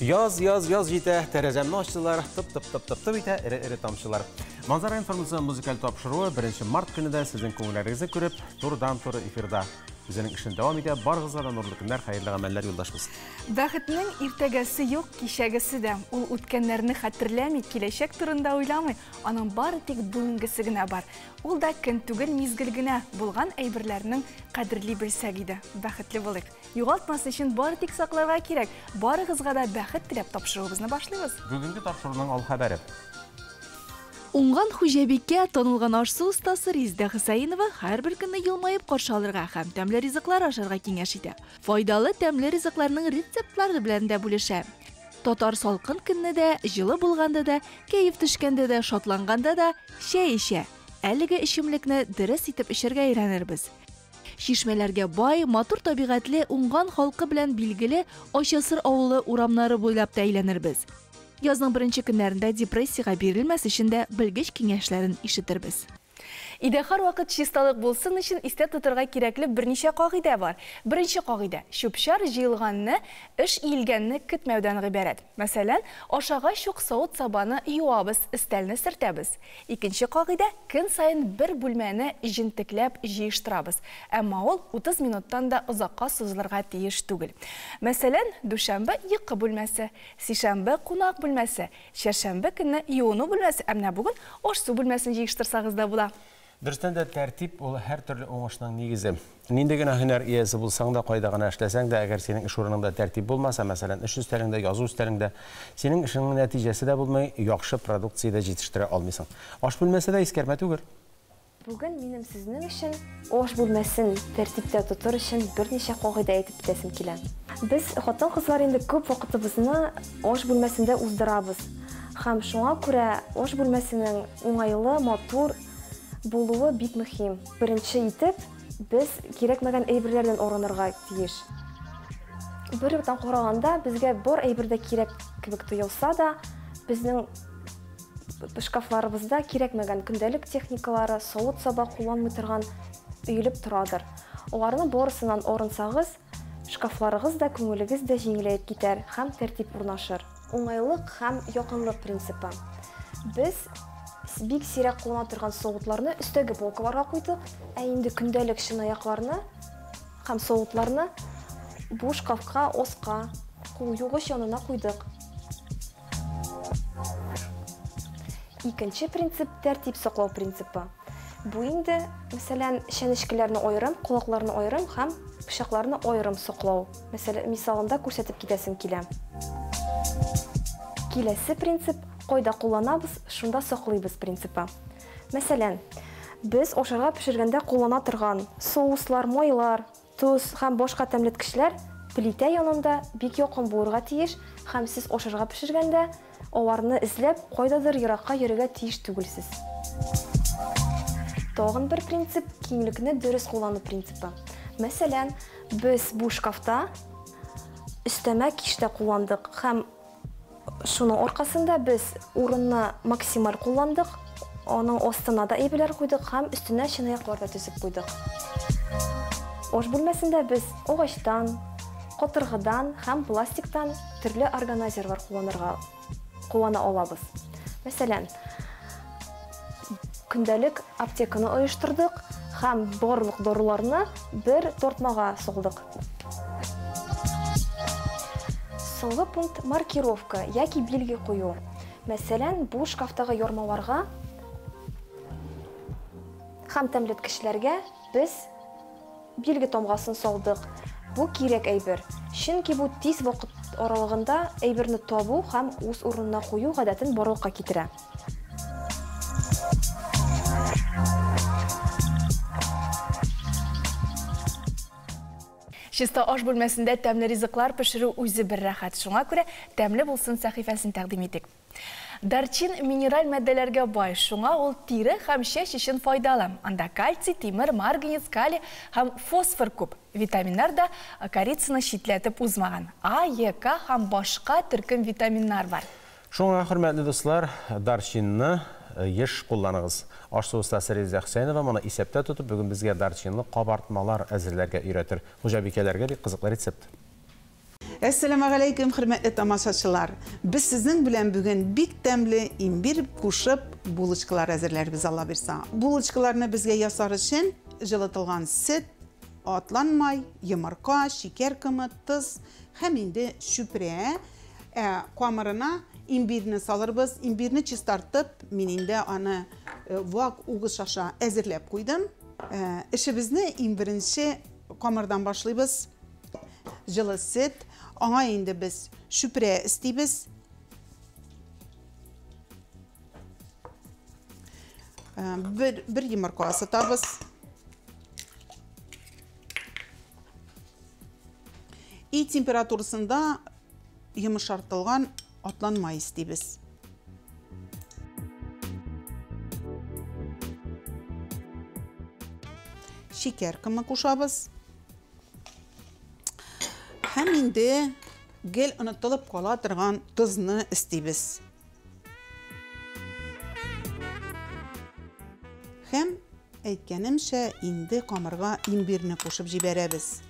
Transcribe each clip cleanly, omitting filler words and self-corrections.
Яз, яз, яз җитә, тәрәзәмне ачтылар, тып-тып-тып-тып-тып итә эре-эре тамчылар. Манзара информацион музыкаль тапшыруы 1 март көне дә сезнең күңелләрегезне күреп, турыдан-туры эфирда үзенең эшен дәвам итә. Барыгызга да нурлы көннәр, хәерле гамәлләр, юлдаш булсын. Бәхетнең иртәгәсе юк, кичәгесе дә. Ул үткәннәрне хәтерләми, киләчәк турында уйламый. Аның бары тик бүгенгесе генә бар. Ул да көн түгел, мизгел генә. Булган әйберләрнең кадерли белсәк иде. Бәхетле булыйк. Югалтмас өчен бары тик сакларга кирәк. Барыгызга да бәхет теләп тапшыруыбызны башлыйбыз. Бүгенге тапшыруның алхәбәре. Уңган хуҗабикә, танылган аш-су остасы Резеда Хөсәенова һәрбер көнне елмаеп каршы алырга һәм тәмле ризыклар ашарга киңәш итә. Файдалы тәмле ризыкларның рецептлары белән дә бүлешә. Татар салкын көнне дә, җылы булганда да, кәеф төшкәндә дә, шатланганда да чәй эчә. Әлеге эчемлекне дөрес итеп эчәргә өйрәнербез. Чишмәләргә бай, матур табигатьле, уңган халкы белән билгеле Ачасыр авылы урамнары буйлап та әйләнербез. Язның беренче көннәрендә депрессиягә бирелмәс өчен дә белгеч киңәшләрен ишетербез. Өйдә һәрвакыт чисталык булсын өчен истә тотарга кирәкле берничә кагыйдә бар. Беренче кагыйдә, чүп-чар җыелганны, эш иелгәнне көтмәүдән гыйбарәт. Мәсәлән, ашагач ук савыт-сабаны юабыз, өстәлне сөртәбез. Икенче кагыйдә, көн саен бер бүлмәне җентекләп җыештырабыз. Әмма ул 30 минуттан да озакка сузылырга тиеш түгел. Мәсәлән, дүшәмбе йокы бүлмәсе, сишәмбе кунак бүлмәсе, чәршәмбе көнне юыну бүлмәсе, ә менә бүген аш-су бүлмәсен җыештырсагыз да була. Дөрестән дә, тәртип ул һәртөрле уңышның нигезе. Нинди генә һөнәр иясе булсаң да, кайда гына эшләсәң дә, әгәр синең эш урыныңда тәртип булмаса, мәсәлән, эш өстәлеңдә, язу өстәлеңдә, синең эшеңнең нәтиҗәсе дә булмый, яхшы продукция дә җитештерә алмыйсың. Аш бүлмәсе дә искәрмә түгел. Бүген минем сезнең өчен аш бүлмәсен тәртиптә тотыр өчен берничә кагыйдә әйтеп китәсем килә. Без, хатын-кызлар, инде күп вакытыбызны аш бүлмәсендә уздырабыз. Һәм шуңа күрә аш бүлмәсенең уңайлы, матур булуы бик мөһим. Беренче итеп, без кирәкмәгән әйберләрдән арынырга тиеш. Бер яктан караганда, безгә бар әйбер дә кирәк кебек тоелса да, безнең шкафларыбызда кирәкмәгән көндәлек техникалары, савыт-саба кулланмый торган өелеп торадыр. Аларны барысыннан арынсагыз, шкафларыгыз да, күңелегез дә җиңеләеп китәр һәм тәртип урнашыр. Уңайлык һәм якынлык принципы. Без бик сирәк куллана торган савытларны өстәге полкаларга куйдык, ә инде көндәлек чынаякларны һәм савытларны бу шкафка, оска, кул югыч янына куйдык. Икенче принцип тәртип саклау принципы. Бу инде, мәсәлән, чәнечкеләрне аерым, колакларны аерым һәм пычакларны аерым саклау. Мәсәлән, мисалында күрсәтеп китәсем килә. Киләсе принцип кайда кулланабыз, шунда саклыйбыз принципы. Мәсәлән, без ашарга пешергәндә куллана торган соуслар, майлар, тоз һәм башка тәмлеткечләр плитә янында бик якын булырга тиеш һәм сез ашарга пешергәндә аларны эзләп кайдадыр еракка йөрергә тиеш түгелсез. Тагын бер принцип киңлекне дөрес куллану принципы. Мәсәлән, без бу шкафта өстәмә киштә кулландык һәм шуның аркасында без урынны максималь кулландык, аның астына да әйберләр куйдык һәм өстенә чынаяклар да төзеп куйдык. Аш бүлмәсендә без агачтан, катыргыдан һәм пластиктан төрле органайзерлар куллана алабыз. Мәсәлән, көндәлек аптеканы оештырдык һәм барлык даруларны бер тартмага салдык. Соңгы пункт маркировка яки билге кую. Мәсәлән, бу шкафтагы ярмаларга һәм тәмлеткечләргә без билге тамгасын салдык. Бу кирәк әйбер, чөнки бу тиз вакыт аралыгында әйберне табу һәм үз урынына кую гадәтен барлыкка китерә. Чиста аш бүлмәсендә тәмле ризыклар пешерү үзе бер рәхәт. Шуңа күрә тәмле булсын сәхифәсен тәкъдим итик. Дарчин минераль матдәләргә бай, шуңа ул тире һәм чәч өчен файдалы. Анда кальций, тимер, марганец, калий һәм фосфор күп. Витаминнар да корицаны читләтеп узмаган. А, Е, К һәм башка төркем витаминнар бар. Шуңа, хөрмәтле дуслар, дарчинны еш кулланыгыз. Аш-су остасы Резеда Хөсәенова моны исәптә тотып, бүген безгә дарчинлы кабартмалар әзерләргә өйрәтер. Хуҗабикәләргә бик кызыклы рецепт. Әссәламегаләйкүм, хөрмәтле тамашачылар. Без сезнең белән бүген бик тәмле имбир кушып булочкалар әзерләрбез, Алла бирса. Булочкаларны безгә ясар өчен җылытылган сөт, атланмай, йомырка, шикәр комы, тоз һәм инде чүпрә. Камырына имбирне салырбыз. Имбирне чистартып, мин инде аны вак угыч аша әзерләп куйдым. Эшебезне иң беренче камырдан башлыйбыз. Җылы сөт, аңа инде без чүпрә өстибез. Бер йомырка асытабыз. И температурасында йомшартылган атланмай өстибез. Шикәр комы кушабыз. Һәм инде гел онытылып кала торган тозны өстибез. Һәм әйткәнемчә, инде камырга имбирне кушып җибәрәбез.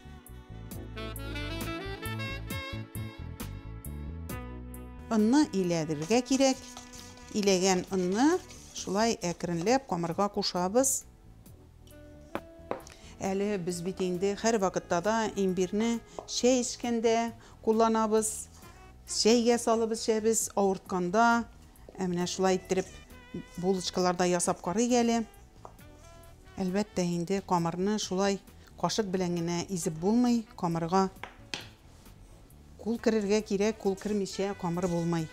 Онны иләдергә кирәк. Иләгән онны шулай әкренләп камырга кушабыз. Әле без бит инде һәр вакытта да имбирне чәй эчкәндә кулланабыз. Чәйгә салып эчәбез, авыртканда. Ә менә шулай иттереп булочкалар да ясап карыйк әле. Әлбәттә инде камырны шулай кашык белән генә изеп булмый. Камырга кул керергә кирәк, кул кермичә камыр булмый.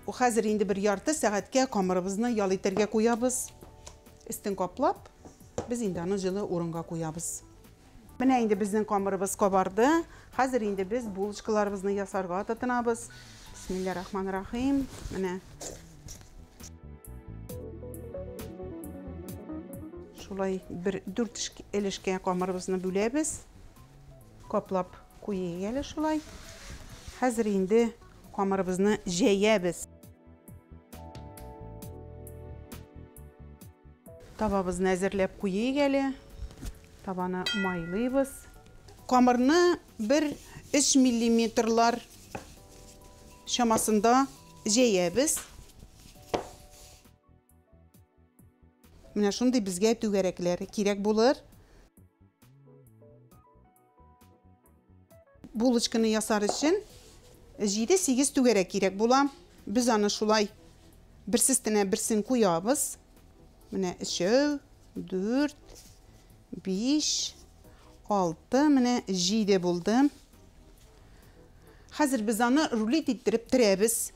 Хәзер инде бер ярты сәгатькә камырыбызны ял итәргә куябыз. Өстен каплап, без инде аны җылы урынга куябыз. Менә инде безнең камырыбыз кабарды. Хәзер инде без булочкаларыбызны ясарга тотынабыз. Бисмиллахиррахманиррахим. Менә. Шулай бер дүрт өлешкә камырыбызны бүләбез. Каплап куйыйк әле шулай. Хәзер инде камырыбызны җәябез. Табабызны әзерләп куйыйк әле. Табаны майлыйбыз. Камырны бер өч миллиметрлар чамасында җәябез. Менә шундый безгә түгәрәкләр кирәк булыр. Булочканы ясар өчен җиде-сигез түгәрәк кирәк була. Без аны шулай берсе өстенә берсен куябыз. Менә өчәү, дүрт, биш, алты, менә җиде булды. Хәзер без аны рулет иттереп терәбез.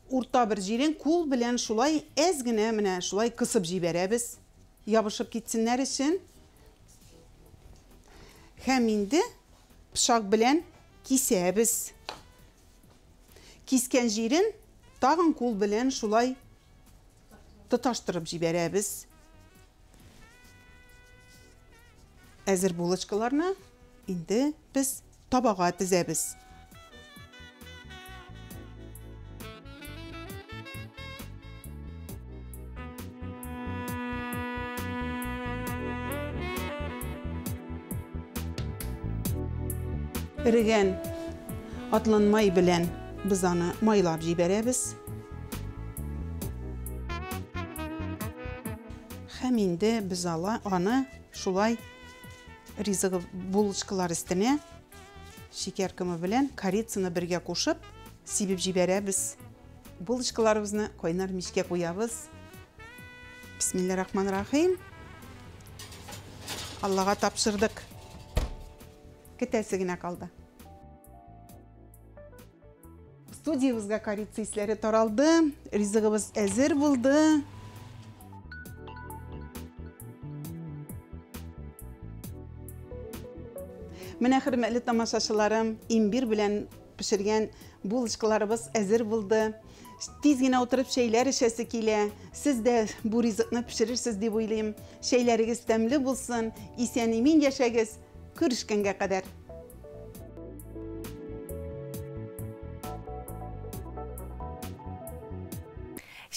Урта бер җирен кул белән шулай әз генә менә шулай кысып җибәрәбез. Ябышып китсеннәр өчен. Һәм инде пычак белән кисәбез. Кискән җирен тагын кул белән шулай тоташтырып җибәрәбез. Әзер булочкаларны инде без табага тезәбез. Эрегән атланмай белән без аны майлап җибәрәбез. Һәм инде без аны шулай ризыгы булочкалар өстенә шикәр комы белән корицаны бергә кушып сибеп җибәрәбез. Булочкаларыбызны кайнар мичкә куябыз. Бисмиллахиррахманиррахим. Аллага тапшырдык. Көтәсе генә калды. Студиябызга корица исләре таралды, ризыгыбыз әзер булды. Менә, хөрмәтле тамашачыларым, имбир белән пешергән булочкаларыбыз әзер булды. Тиз генә утырып чәйләр эчәсе килә. Сез дә бу ризыкны пешерерсез дип уйлыйм. Чәйләрегез тәмле булсын, исән-имин яшәгез. Күрешкәнгә кадәр.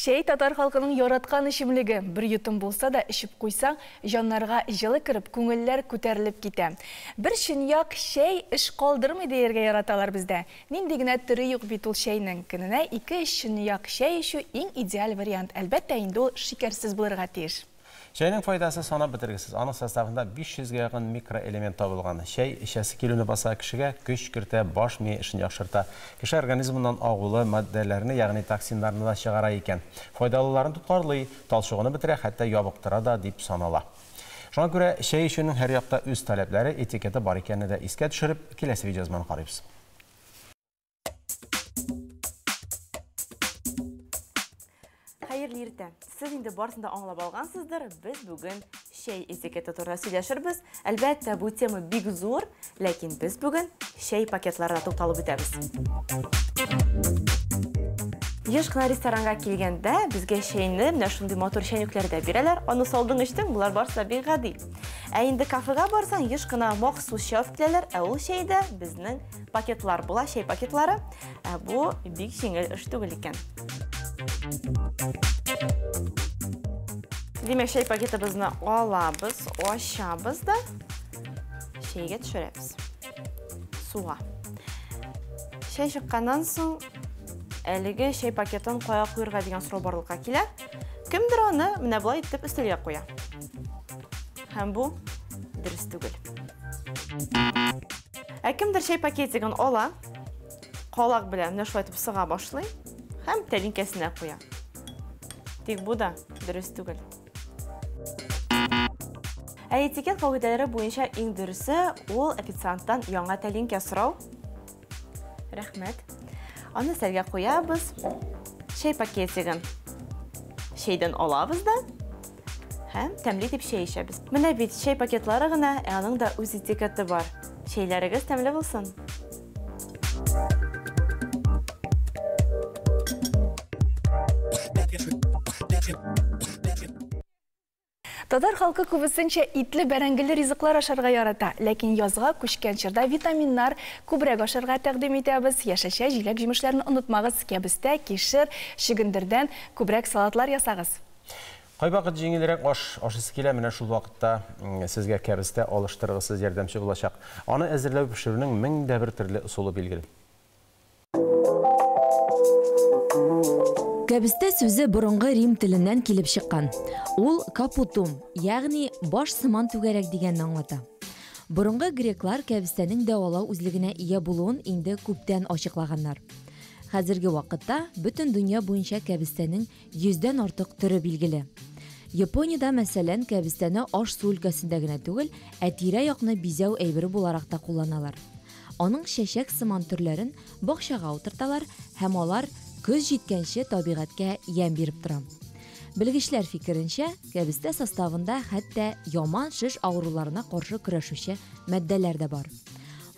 Чәй татар халкының яраткан эчемлеге. Бер йотым булса да эчеп куйсаң, җаннарга җылы кереп, күңелләр күтәрелеп китә. Бер чынаяк чәй эш калдырмый дияргә яраталар бездә. Нинди генә төре юк бит ул чәйнең. Көненә 2-3 чынаяк чәй эчү иң идеаль вариант. Әлбәттә, инде ул шикәрсез булырга тиеш. Чәйнең файдасы санап бетергесез. Аның составында 500гә якын микроэлемент табылган. Чәй эчәсе килүне баса, кешегә көч кертә, баш мие эшен яхшырта. Кеше организмыннан агулы матдәләрне, ягъни токсиннарны да чыгара икән. Файдалыларын тоткарлый, талчыгуны бетерә, хәтта ябыктыра да дип санала. Шуңа күрә чәй эчүнең һәр якта үз таләпләре, этикеты бар икәнне дә искә төшереп, киләсе видеоязманы карыйбыз. Хәерле иртә. Сез инде барысын да аңлап алгансыздыр. Без бүген чәй этикеты турында сөйләшербез. Әлбәттә, бу тема бик зур, ләкин без бүген чәй пакетларына тукталып үтәбез. Еш кына ресторанга килгәндә безгә чәйне менә шундый матур чәйнекләрдә бирәләр. Аны салдың, эчтең, болар барысы да бик гади. Ә инде кафега барсаң, еш кына махсус чәй алып киләләр, ә ул чәйдә безнең пакетлар була, чәй пакетлары. Ә бу бик җиңел эш түгел икән. Димәк, чәй пакетыбызны алабыз, ачабыз да чәйгә төшерәбез. Суга. Чәй чыкканнан соң әлеге чәй пакетын кая куярга дигән сорау барлыкка килә. Кемдер аны менә болай итеп өстәлгә куя. Һәм бу дөрес түгел. Ә кемдер чәй пакетигын ала, калак белән менә шулай итеп сыга башлый һәм тәлинкәсенә куя. Тик бу да дөрес түгел. Ә этикет кагыйдәләре буенча иң дөресе ул официанттан яңа тәлинкә сорау. Рәхмәт. Аны өстәлгә куябыз. Чәй пакетигын чәйдән алабыз да һәм тәмле итеп чәй эчәбез. Менә бит чәй пакетлары гына, ә аның да үз этикеты бар. Чәйләрегез тәмле булсын. Татар халкы күбесенчә итле бәрәңгеле ризыклар ашарга ярата, ләкин язга күчкән чорда витаминнар күбрәк ашарга тәкъдим итәбез. Яшелчә, җиләк-җимешләрне онытмагыз, кәбестә, кишер, чөгендердән күбрәк салатлар ясагыз. Кайвакыт җиңелрәк аш ашыйсы килә, менә шул вакытта сезгә кәбестә алыштыргысыз ярдәмче булачак. Аны әзерләү пешерүнең 1001 төрле ысулы билгеле. Кәбестә сүзе борынгы Рим теленнән килеп чыккан. Ул капутум, ягъни баш сыман түгәрәк дигәнне аңлата. Борынгы греклар кәбестәнең дәвалау үзлегенә ия булуын инде күптән ачыклаганнар. Хәзерге вакытта бөтен дөнья буенча кәбестәнең 100дән артык төре билгеле. Япониядә, мәсәлән, кәбестәне аш-су өлкәсендә генә түгел, ә тирә-якны бизәү әйбере буларак та кулланалар. Аның чәчәк сыман төрләрен бакчага утырталар һәм алар көз җиткәнче табигатькә ямь биреп тора. Белгечләр фикеренчә, кәбестә составында хәтта яман шеш авыруларына каршы көрәшүче матдәләр дә бар.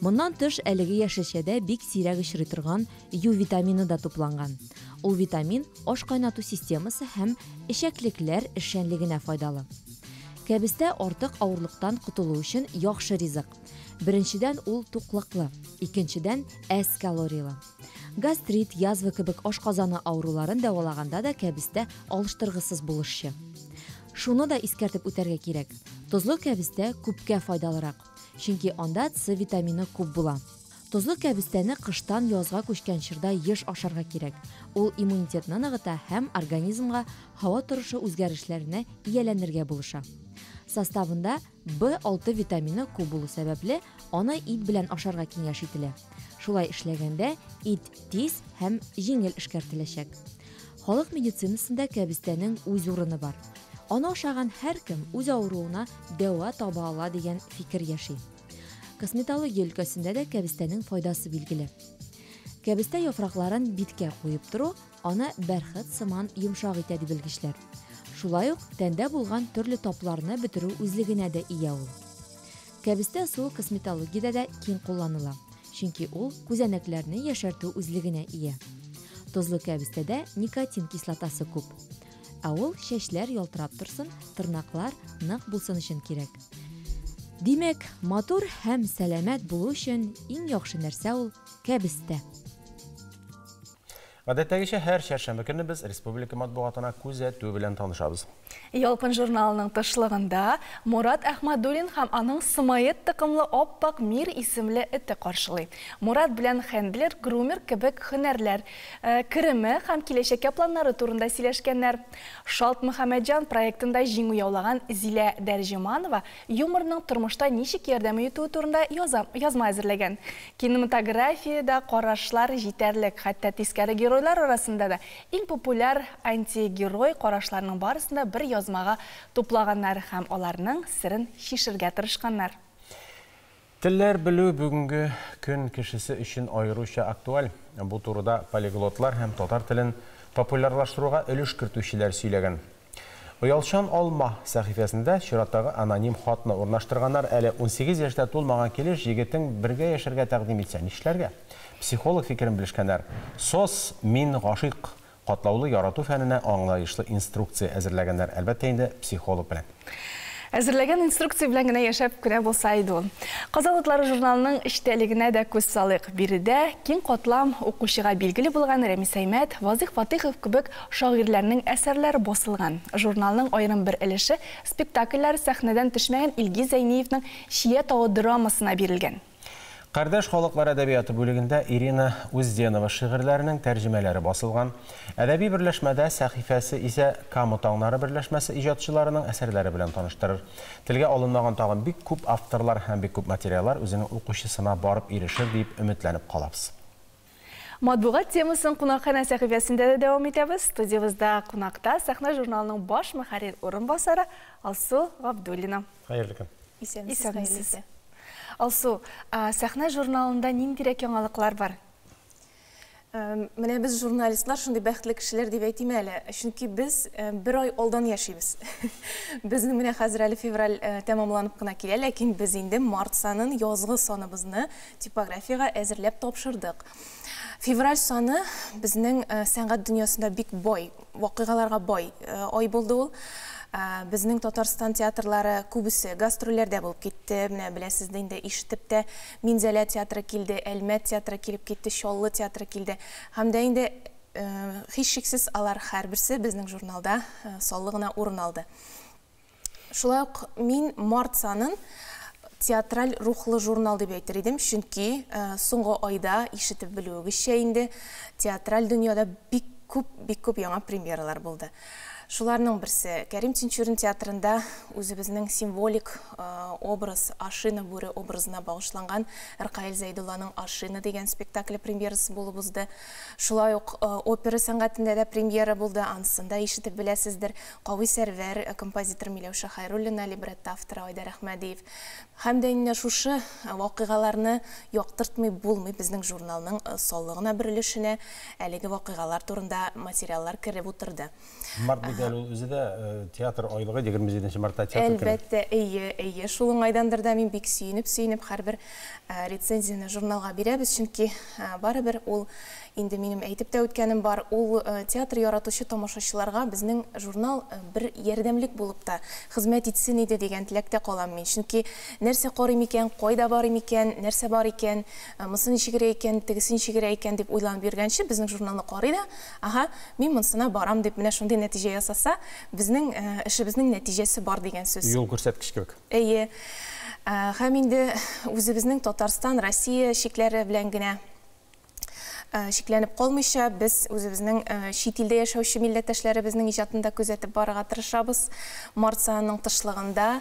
Моннан тыш, әлеге яшелчәдә бик сирәк очрый торган Ю витамины да тупланган. Ул витамин аш кайнату системасы һәм эчәклекләр эшчәнлегенә файдалы. Кәбестә артык авырлыктан котылу өчен яхшы ризык. Беренчедән, ул туклыклы, икенчедән, әз калориялы. Гастрит, язва кебек ашказаны авыруларын дәвалаганда да кәбестә алыштыргысыз булышчы. Шуны да искәртеп үтәргә кирәк. Тозлы кәбестә күпкә файдалырак, чөнки анда С витамины күп була. Тозлы кәбестәне кыштан язга күчкән чорда еш ашарга кирәк. Ул иммунитетны ныгыта һәм организмга һава торышы үзгәрешләренә ияләнергә булыша. Составында B6 витамины күп булу сәбәпле, аны ит белән ашарга киңәш ителә. Шулай эшләгәндә ит тиз һәм җиңел эшкәртеләчәк. Халык медицинасында кәбестәнең үз урыны бар. Аны ашаган һәркем үз авыруына дәва таба ала дигән фикер яши. Косметология өлкәсендә дә кәбестәнең файдасы билгеле. Кәбестә яфракларын биткә куеп тору аны бәрхет сыман йомшак итә ди белгечләр. Шулай ук тәндә булган төрле тапларны бетерү үзлегенә дә ия ул. Кәбестә суы косметологиядә дә киң кулланыла, чөнки ул күзәнәкләрне яшәртү үзлегенә ия. Тозлы кәбестәдә никотин кислотасы күп. Ә ул чәчләр ялтырап торсын, тырнаклар нык булсын өчен кирәк. Димәк, матур һәм сәламәт булу өчен иң яхшы нәрсә ул кәбестә. Гадәттәгечә, һәр чәршәмбе көнне без республика матбугатына күзәтү белән танышабыз. Ялкын журналының тышлыгында Мурат Әхмәдуллин һәм аның самоед токымлы Аппак Мир исемле эте каршылый. Мурат белән хендлер, грумер кебек һөнәрләр, кереме һәм киләчәккә планнары турында сөйләшкәннәр. Шалт Мөхәммәтҗан проектында җиңү яулаган Зилә Дәрҗеманова юморның тормышта ничек ярдәм итүе турында яза, язма әзерләгән. Кинематографиядә карашлар җитәрлек, хәтта тискәре геройлар арасында да иң популяр антигерой карашларның барысын да бер язмага туплаганнар һәм аларның серен чишергә тырышканнар. Телләр белү бүгенге көн кешесе өчен аеруча актуаль. Бу турыда полиглотлар һәм татар телен популярлаштыруга өлеш кертүчеләр сөйләгән. Оялчан алма сәхифәсендә чираттагы аноним хатны урнаштырганнар. Әле 18 яшьтә тулмаган килеш егетең бергә яшәргә тәкъдим итсә, нишләргә? Психолог фикерен белешкәннәр. Сос, мин гашыйк. Катлаулы ярату фәненә аңлаешлы инструкция әзерләгәннәр, әлбәттә инде, психолог белән. Әзерләгән инструкция белән генә яшәп кенә булса иде ул. Казан утлары журналының эчтәлегенә дә күз салыйк. Биредә киң катлам укучыга билгеле булган Рәмис Әймәт, Вазыйх Фатыйхов кебек шагыйрьләрнең әсәрләре басылган. Журналның аерым бер өлеше спектакльләре сәхнәдән төшмәгән Илгиз Зәйниевның Чия тавы драмасына бирелгән. Кардәш халыклар әдәбияты бүлегендә Ирина Узденова шигырьләренең тәрҗемәләре басылган. Әдәби берләшмәдә сәхифәсе исә Кама таңнары берләшмәсе иҗатчыларының әсәрләре белән таныштырыр. Телгә алынмаган тагын бик күп авторлар һәм бик күп материаллар үзенең укучысына барып ирешер дип өметләнеп калабыз. Матбугат темасын кунакханә сәхифәсендә дә дәвам итәбез. Студиябездә кунакта Сәхнә журналының баш мөхәррир урынбасары Алсу Габдуллина. Хәерле көн. Исәнмесез, хәерле Исәнмесез. Алсу, Сәхнә журналында ниндирәк яңалыклар бар? Менә без журналистлар шундый бәхетле кешеләр дип әйтим әле, чөнки без бер ай алдан яшибез. Безнең менә хәзер әле февраль тәмамланып кына килә, ләкин без инде март санын, язгы саныбызны типографиягә әзерләп тапшырдык. Февраль саны безнең сәнгать дөньясында бик бай, вакыйгаларга бай ай булды ул. Безнең Татарстан театрлары күбесе гастрольләрдә булып китте. Менә беләсез дә инде, ишетеп тә, Минзәлә театры килде, Әлмәт театры килеп китте, Чаллы театры килде. Һәм дә инде һичшиксез алар һәрберсе безнең журналда саллы гына урын алды. Шулай ук мин март санын театраль рухлы журнал дип әйтер идем, чөнки соңгы айда, ишетеп белүегезчә инде, театраль дөньяда бик күп, бик күп яңа премьералар булды. Шуларның берсе Кәрим Тинчурин театрында үзебезнең символик образ Ашина бүре образына багышланган Ркаил Зәйдулланың Ашина дигән спектакле премьерасы булып узды. Шулай ук опера сәнгатендә дә премьера булды, анысын да ишетеп беләсездер. Кави Сәрвәр, композитор Миләүшә Хәйруллина, либретто авторы Айдар Әхмәдиев. Һәм дә инде шушы вакыйгаларны яктыртмый булмый, безнең журналның саллы гына бер өлешенә әлеге вакыйгалар турында материаллар кереп утырды. Март бит әле ул үзе дә театр айлыгы, 27 мартта театр көне. Әлбәттә, әйе, әйе. Шул уңайдандыр да мин бик сөенеп-сөенеп һәрбер рецензияне журналга бирәбез, чөнки барыбер ул инде минем әйтеп тә үткәнем бар, ул театр яратучы тамашачыларга безнең журнал бер ярдәмлек булып та хезмәт итсен иде дигән теләктә калам мин. Чөнки нәрсә карыйм икән, кайда барыйм икән, нәрсә бар икән, монысы ничегрәк икән, тегесе ничегрәк икән дип уйланып йөргәнче, безнең журналны карый да, ага, мин монысына барам дип менә шундый нәтиҗә ясаса, безнең эшебезнең нәтиҗәсе бар дигән сүз. Юл күрсәткеч кебек. Әйе. Һәм инде үзебезнең Татарстан, Россия чикләре белән генә чикләнеп калмыйча, без үзебезнең чит илдә яшәүче милләттәшләребезнең иҗатын да күзәтеп барырга тырышабыз. Март санының тышлыгында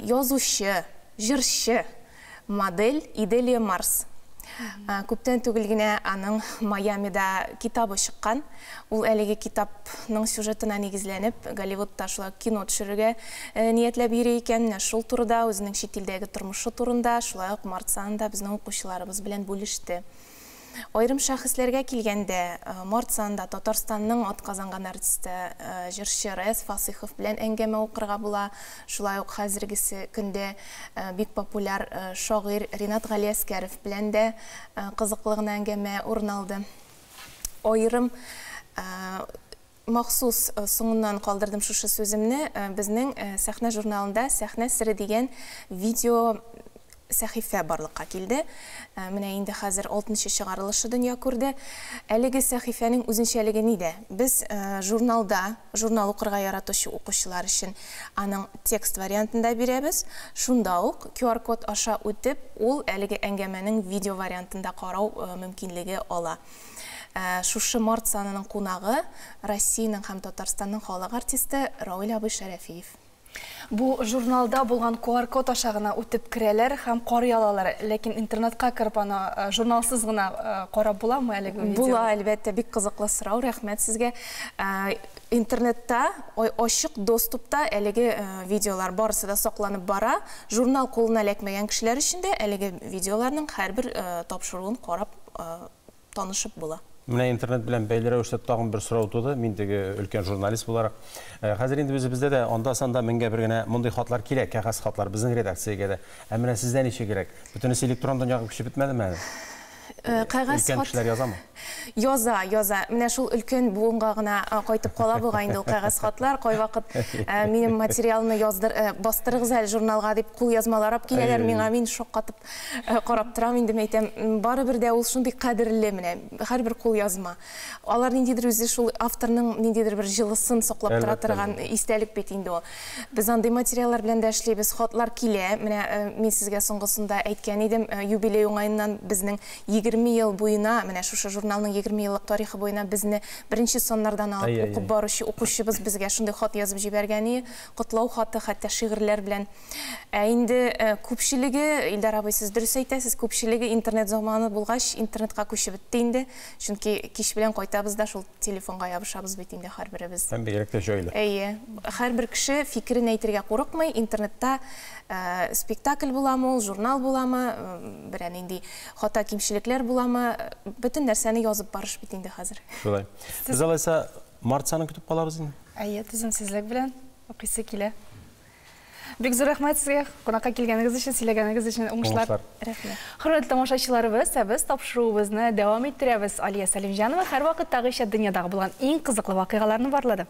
язучы, җырчы, модель Иделия Марс. Күптән түгел генә аның Майамида китабы чыккан. Ул әлеге китапның сюжетына нигезләнеп, Голливудта шулай кино төшерергә ниятләп йөри икән. Менә шул турыда, үзенең чит илдәге тормышы турында шулай ук март санында безнең укучыларыбыз белән бүлеште. Аерым шәхесләргә килгәндә, март санында Татарстанның атказанган артисты, җырчы Раяз Фасыйхов белән әңгәмә укырга була. Шулай ук хәзергесе көндә бик популяр шагыйрь Ринат Галиәскәров белән дә кызыклы гына әңгәмә урын алды. Аерым махсус соңыннан калдырдым шушы сүземне. Безнең Сәхнә журналында Сәхнә сере дигән видео сәхифә барлыкка килде. Менә инде хәзер 6-нчы чыгарылышы дөнья күрде. Әлеге сәхифәнең үзенчәлеге нидә? Без журналда, журнал укырга яратучы укучылар өчен аның текст вариантын да бирәбез. Шунда ук QR-код аша үтеп, ул әлеге әңгәмәнең видео вариантын да карау мөмкинлеге ала. Шушы март санының кунагы Россиянең һәм Татарстанның халык артисты Равил абый Шәрәфиев. Бу журналда булган QR-код аша гына үтеп керәләр һәм карый алалар. Ләкин интернетка кереп аны журналсыз гына карап буламы әлеге видео? Була, әлбәттә, бик кызыклы сорау, рәхмәт сезгә. Интернетта, ачык доступта әлеге видеолар барысы да сакланып бара. Журнал кулына эләкмәгән кешеләр өчен дә әлеге видеоларның һәрбер тапшыруын карап танышып була. Менә интернет белән бәйле рәвештә тагын бер сорау туды. Мин теге өлкән журналист буларак. Хәзер инде үзебездә дә анда-санда меңгә бер генә мондый хатлар килә, кәгазь хатлар безнең редакциягә дә. Ә менә сездә ничегрәк? Бөтенесе электрон дөньяга күчеп бетмәдеме әле? Кәгазь Өлкән хат кешеләр язамы? Яза, яза. Менә шул өлкән буынга гына кайтып кала бугай инде ул кәгазь хатлар. Кайвакыт минем материалны яздыр, бастырыгыз әле журналга дип кул язмалар алып киләләр миңа. Мин шаккатып карап торам инде, әйтәм, барыбер дә ул шундый кадерле менә һәрбер кул язма. Алар ниндидер үзе шул авторның ниндидер бер җылысын саклап тора торган истәлек бит инде ул. Без андый материаллар белән дә эшлибез, хатлар килә. Менә мин сезгә соңгысында әйткән идем, юбилей уңаеннан безнең 20 ел буена, менә шушы журналның 20 еллык тарихы буена безне беренче саннардан алып укып баручы укучыбыз безгә шундый хат язып җибәргән иде. Котлау хаты, хәтта шигырьләр белән. Ә инде күпчелеге, Илдар абый, сез дөрес әйтәсез, күпчелеге интернет заманы булгач, интернетка күчеп бетте инде. Чөнки кич белән кайтабыз да шул телефонга ябышабыз бит инде һәрберебез. Һәм бигрәк тә җайлы. Әйе, һәрбер кеше фикерен әйтергә курыкмый, интернетта спектакль буламы ул, журнал буламы, берәр нинди хата кимчелекләр буламы, бөтен нәрсәне язып барыш бит инде хәзер. Шулай. Без алайса март санын көтеп калабыз инде. Әйе, түземсезлек белән укыйсы килә. Бик зур рәхмәт сезгә, кунакка килгәнегез өчен, сөйләгәнегез өчен уңышлар. Рәхмәт. Хөрмәтле тамашачыларыбыз, ә без тапшыруыбызны дәвам иттерәбез. Алия Сәлимҗанова һәрвакыттагыча дөньядагы булган иң кызыклы вакыйгаларны барлады.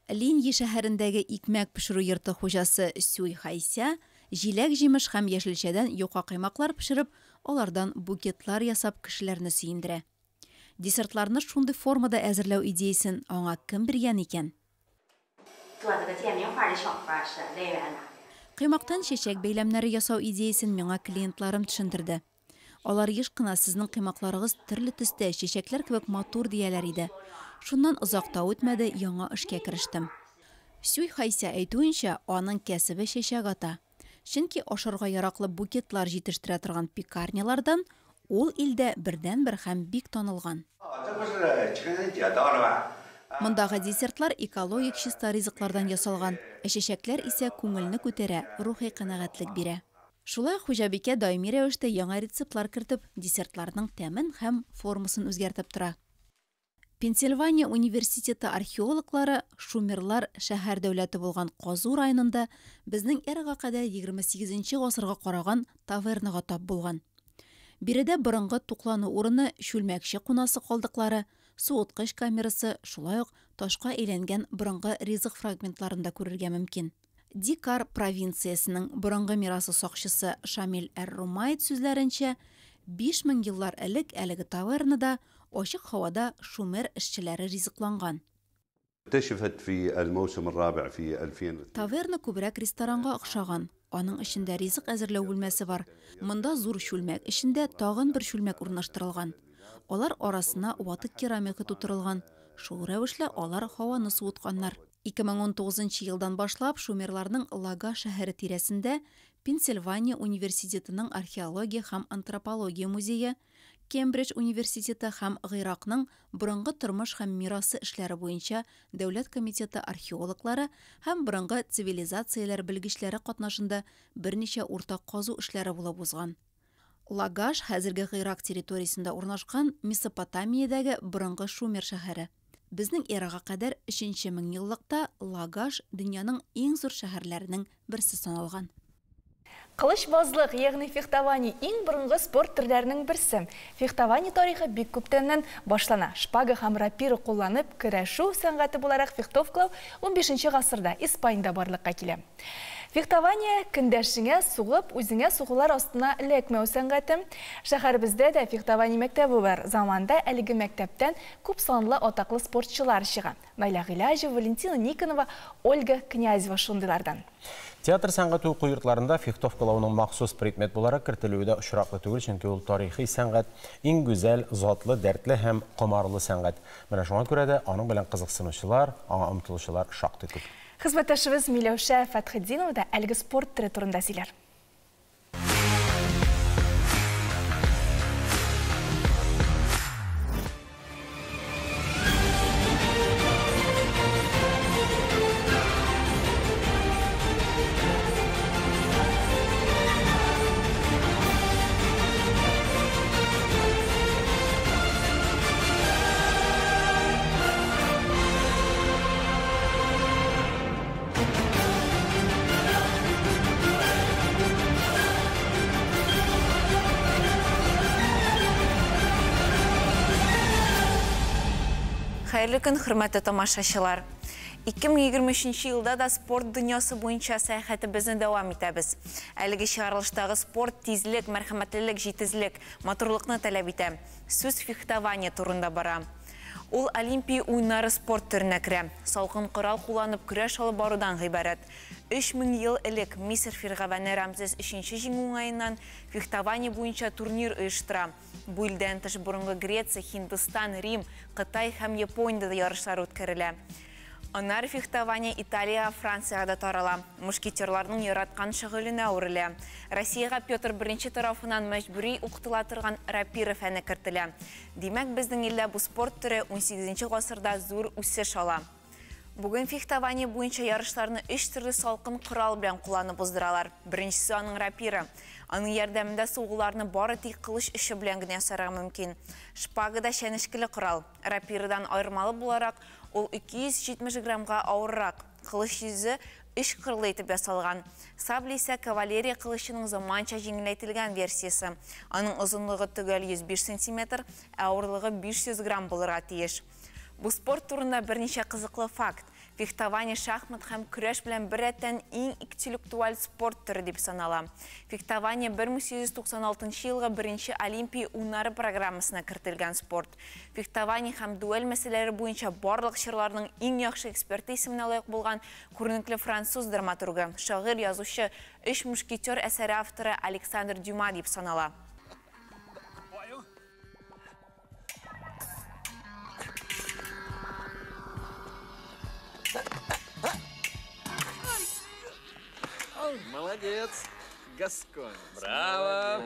Линьи шәһәрендәге икмәк пешерү йорты хуҗасы Сюй Хайся җиләк-җимеш һәм яшелчәдән юка каймаклар пешереп, алардан букетлар ясап кешеләрне сөендерә. Десертларны шундый формада әзерләү идеясен аңа кем биргән икән? Каймактан чәчәк бәйләмнәре ясау идеясен миңа клиентларым төшендерде. Алар еш кына сезнең каймакларыгыз төрле төстә, чәчәкләр кебек матур дияләр иде. Шуннан озак та үтмәде, яңа эшкә керештем. Сюй Хайся әйтүенчә, аның кәсебе чәчәк ата. Чөнки ашарга яраклы букетлар җитештерә торган пекарнялардан ул илдә бердәнбер һәм бик танылган. Мондагы десертлар экологик чиста ризыклардан ясалган, ә чәчәкләр исә күңелне күтәрә, рухи канәгатьлек бирә. Шулай хуҗабикә даими рәвештә яңа рецептлар кертеп, десертларның тәмен һәм формасын үзгәртеп тора. Пенсильвания университеты археологлары шумерлар шәһәр дәүләте булган Казу районында безнең эрага кадәр 28 гасырга караган тавернага тап булган. Биредә борынгы туклану урыны, чүлмәкче кунасы калдыклары, суыткыч камерасы, шулай ук ташка әйләнгән борынгы ризык фрагментларын да күрергә мөмкин. Дикар провинциясенең борынгы мирасы сакчысы Шамил Әр-Румайт сүзләренчә, 5000 еллар элек әлеге тавернада ачык һавада шумер эшчеләре ризыкланган. Таверна күбрәк ресторанга охшаган. Аның эчендә ризык әзерләү бүлмәсе бар. Монда зур чүлмәк эчендә тагын бер чүлмәк урнаштырылган. Алар арасына ватык керамика тутырылган. Шул рәвешле алар һаваны суытканнар. 2019 елдан башлап шумерларның Лага шәһәре тирәсендә Пенсильвания университетының археология һәм антропология музее, Кембридж университеты һәм Гыйракның борынгы тормыш һәм мирасы эшләре буенча дәүләт комитеты археологлары һәм борынгы цивилизацияләр белгечләре катнашында берничә уртак казу эшләре булып узган. Лагаш хәзерге Гыйрак территориясендә урнашкан Месопотамиядәге борынгы Шумер шәһәре. Безнең эрага кадәр 3 меңьеллыкта Лагаш дөньяның иң зур шәһәрләренең берсе саналган. Кылычбазлык, ягъни фехтование иң борынгы спорт төрләренең берсе. Фехтование тарихы бик күптәннән башлана. Шпага һәм рапира кулланып, көрәшү сәнгате буларак фехтовкалау 15 гасырда Испаниядә барлыкка килә. Фехтование көндәшеңә сугып, үзеңә сугулар астына эләкмәү сәнгате. Шәһәребездә дә фехтование мәктәбе бар. Заманда әлеге мәктәптән күп санлы атаклы спортчылар чыга. Наилә Гыйләҗева, Валентина Никонова, Ольга Князева шундыйлардан. Театр сәнгате уку йортларында фехтовкалауның махсус предмет буларак кертелүе дә очраклы түгел, чөнки ул тарихи сәнгать, иң гүзәл, затлы, дәртле һәм комарлы сәнгать. Менә шуңа күрә дә аның белән кызыксынучылар, аңа омтылучылар шактый күп. Хезмәттәшебез Миләүшә Фәтхетдинова да әлеге спорт төре турында сөйләр. Хәерле көн, хөрмәтле тамашачылар. 2023 елда да спорт дөньясы буенча сәяхәтебезне дәвам итәбез. Әлеге чыгарылыштагы спорт тизлек, мәрхәмәтлелек, җитезлек, матурлыкны таләп итә. Сүз фехтование турында бара. Ул Олимпия уеннары спорт төренә керә. Салкын корал кулланып көрәш алып барудан гыйбарәт. 3000 ел элек Мисыр фиргавәне Рамзес III җиңү уңаеннан фехтование буенча турнир оештыра. Бу илдән тыш борынгы Греция, Һиндстан, Рим, Кытай һәм Япониядә дә ярышлар үткәрелә. Аннары фехтование Италиягә, Франциягә дә тарала. Мушкетерларның яраткан шөгыленә әверелә. Россиягә Петр I тарафыннан мәҗбүри укытыла торган рапира фәне кертелә. Димәк, безнең илдә бу спорт төре 18 гасырда зур үсеш ала. Бүген фехтование буенча ярышларны 3 төрле салкын корал белән кулланып уздыралар. Беренчесе аның рапира. Аның ярдәмендә сугуларны бары тик кылыч очы белән генә ясарга мөмкин. Шпага да чәнечкеле корал. Рапирадан аермалы буларак, ул 270 граммга авыррак. Кылыч йөзе 3 кырлы итеп ясалган. Сабля исә кавалерия кылычының заманча җиңеләйтелгән версиясе. Аның озынлыгы төгәл 105 сантиметр, ә авырлыгы 500 грамм булырга тиеш. Бу спорт турында берничә кызыклы факт. Фехтование шахмат һәм көрәш белән беррәттән иң интеллектуаль спорт төре дип санала. Фехтование 1896 елгы беренче Олимпия уеннары программасына кертелгән спорт. Фехтование һәм дуэль мәсьәләләре буенча барлык чорларның иң яхшы эксперты исеменә лаек булган күренекле француз драматургы, шагыйрь, язучы, Өч мушкетер әсәре авторы Александр Дюма дип санала. Молодец, Гасконь. Браво!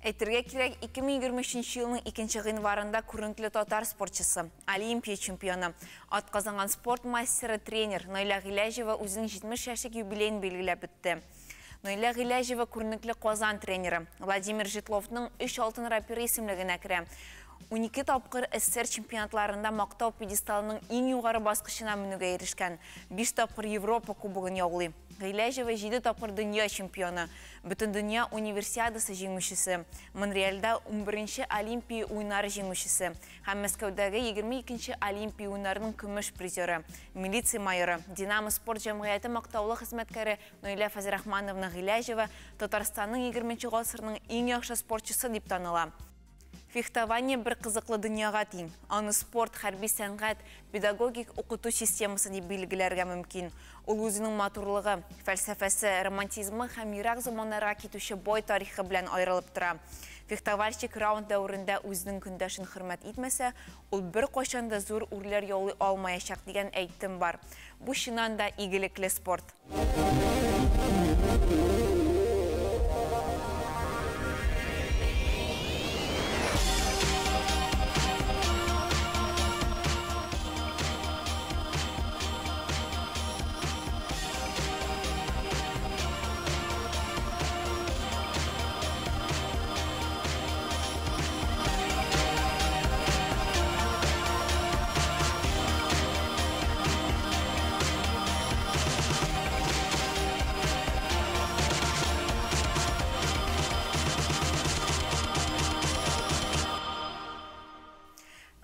Әйтергә кирәк, 2023 елның 2 гыйнварында күренекле татар спортчысы, Олимпия чемпионы, атказанган спорт мастеры, тренер Наилә Гыйләҗева үзенең 70 яшьлек юбилеен билгеләп үтте. Наилә Гыйләҗева күренекле Казан тренеры Владимир Житловның 3 алтын рапиры исемлегенә керә. 12 тапкыр СССР чемпионатларында мактау пьедесталының иң югары баскычына менүгә ирешкән, 5 тапкыр Европа кубогын яулый. Гыйләҗева 7 тапкыр дөнья чемпионы, Бөтендөнья универсиадасы җиңүчесе, Монреальдә 11 Олимпия уеннары җиңүчесе һәм Мәскәүдәге 22 Олимпия уеннарының көмеш призеры, милиция майоры, Динамо спорт җәмгыяте мактаулы хезмәткәре Наилә Фәзрахмановна Гыйләҗева Татарстанның 20 гасырның иң яхшы спортчысы дип таныла. Фехтование бер кызыклы дөньяга тиң. Аны спорт, хәрби сәнгать, педагогик укыту системасы дип билгеләргә мөмкин. Ул үзенең матурлыгы, фәлсәфәсе, романтизмы һәм ерак заманнарга китүче бай тарихы белән аерылып тора. Фехтовальщик раунд дәверендә үзенең көндәшен хөрмәт итмәсә, ул беркайчан да зур үрләр яулый алмаячак дигән әйтем бар. Бу чыннан да игелекле спорт.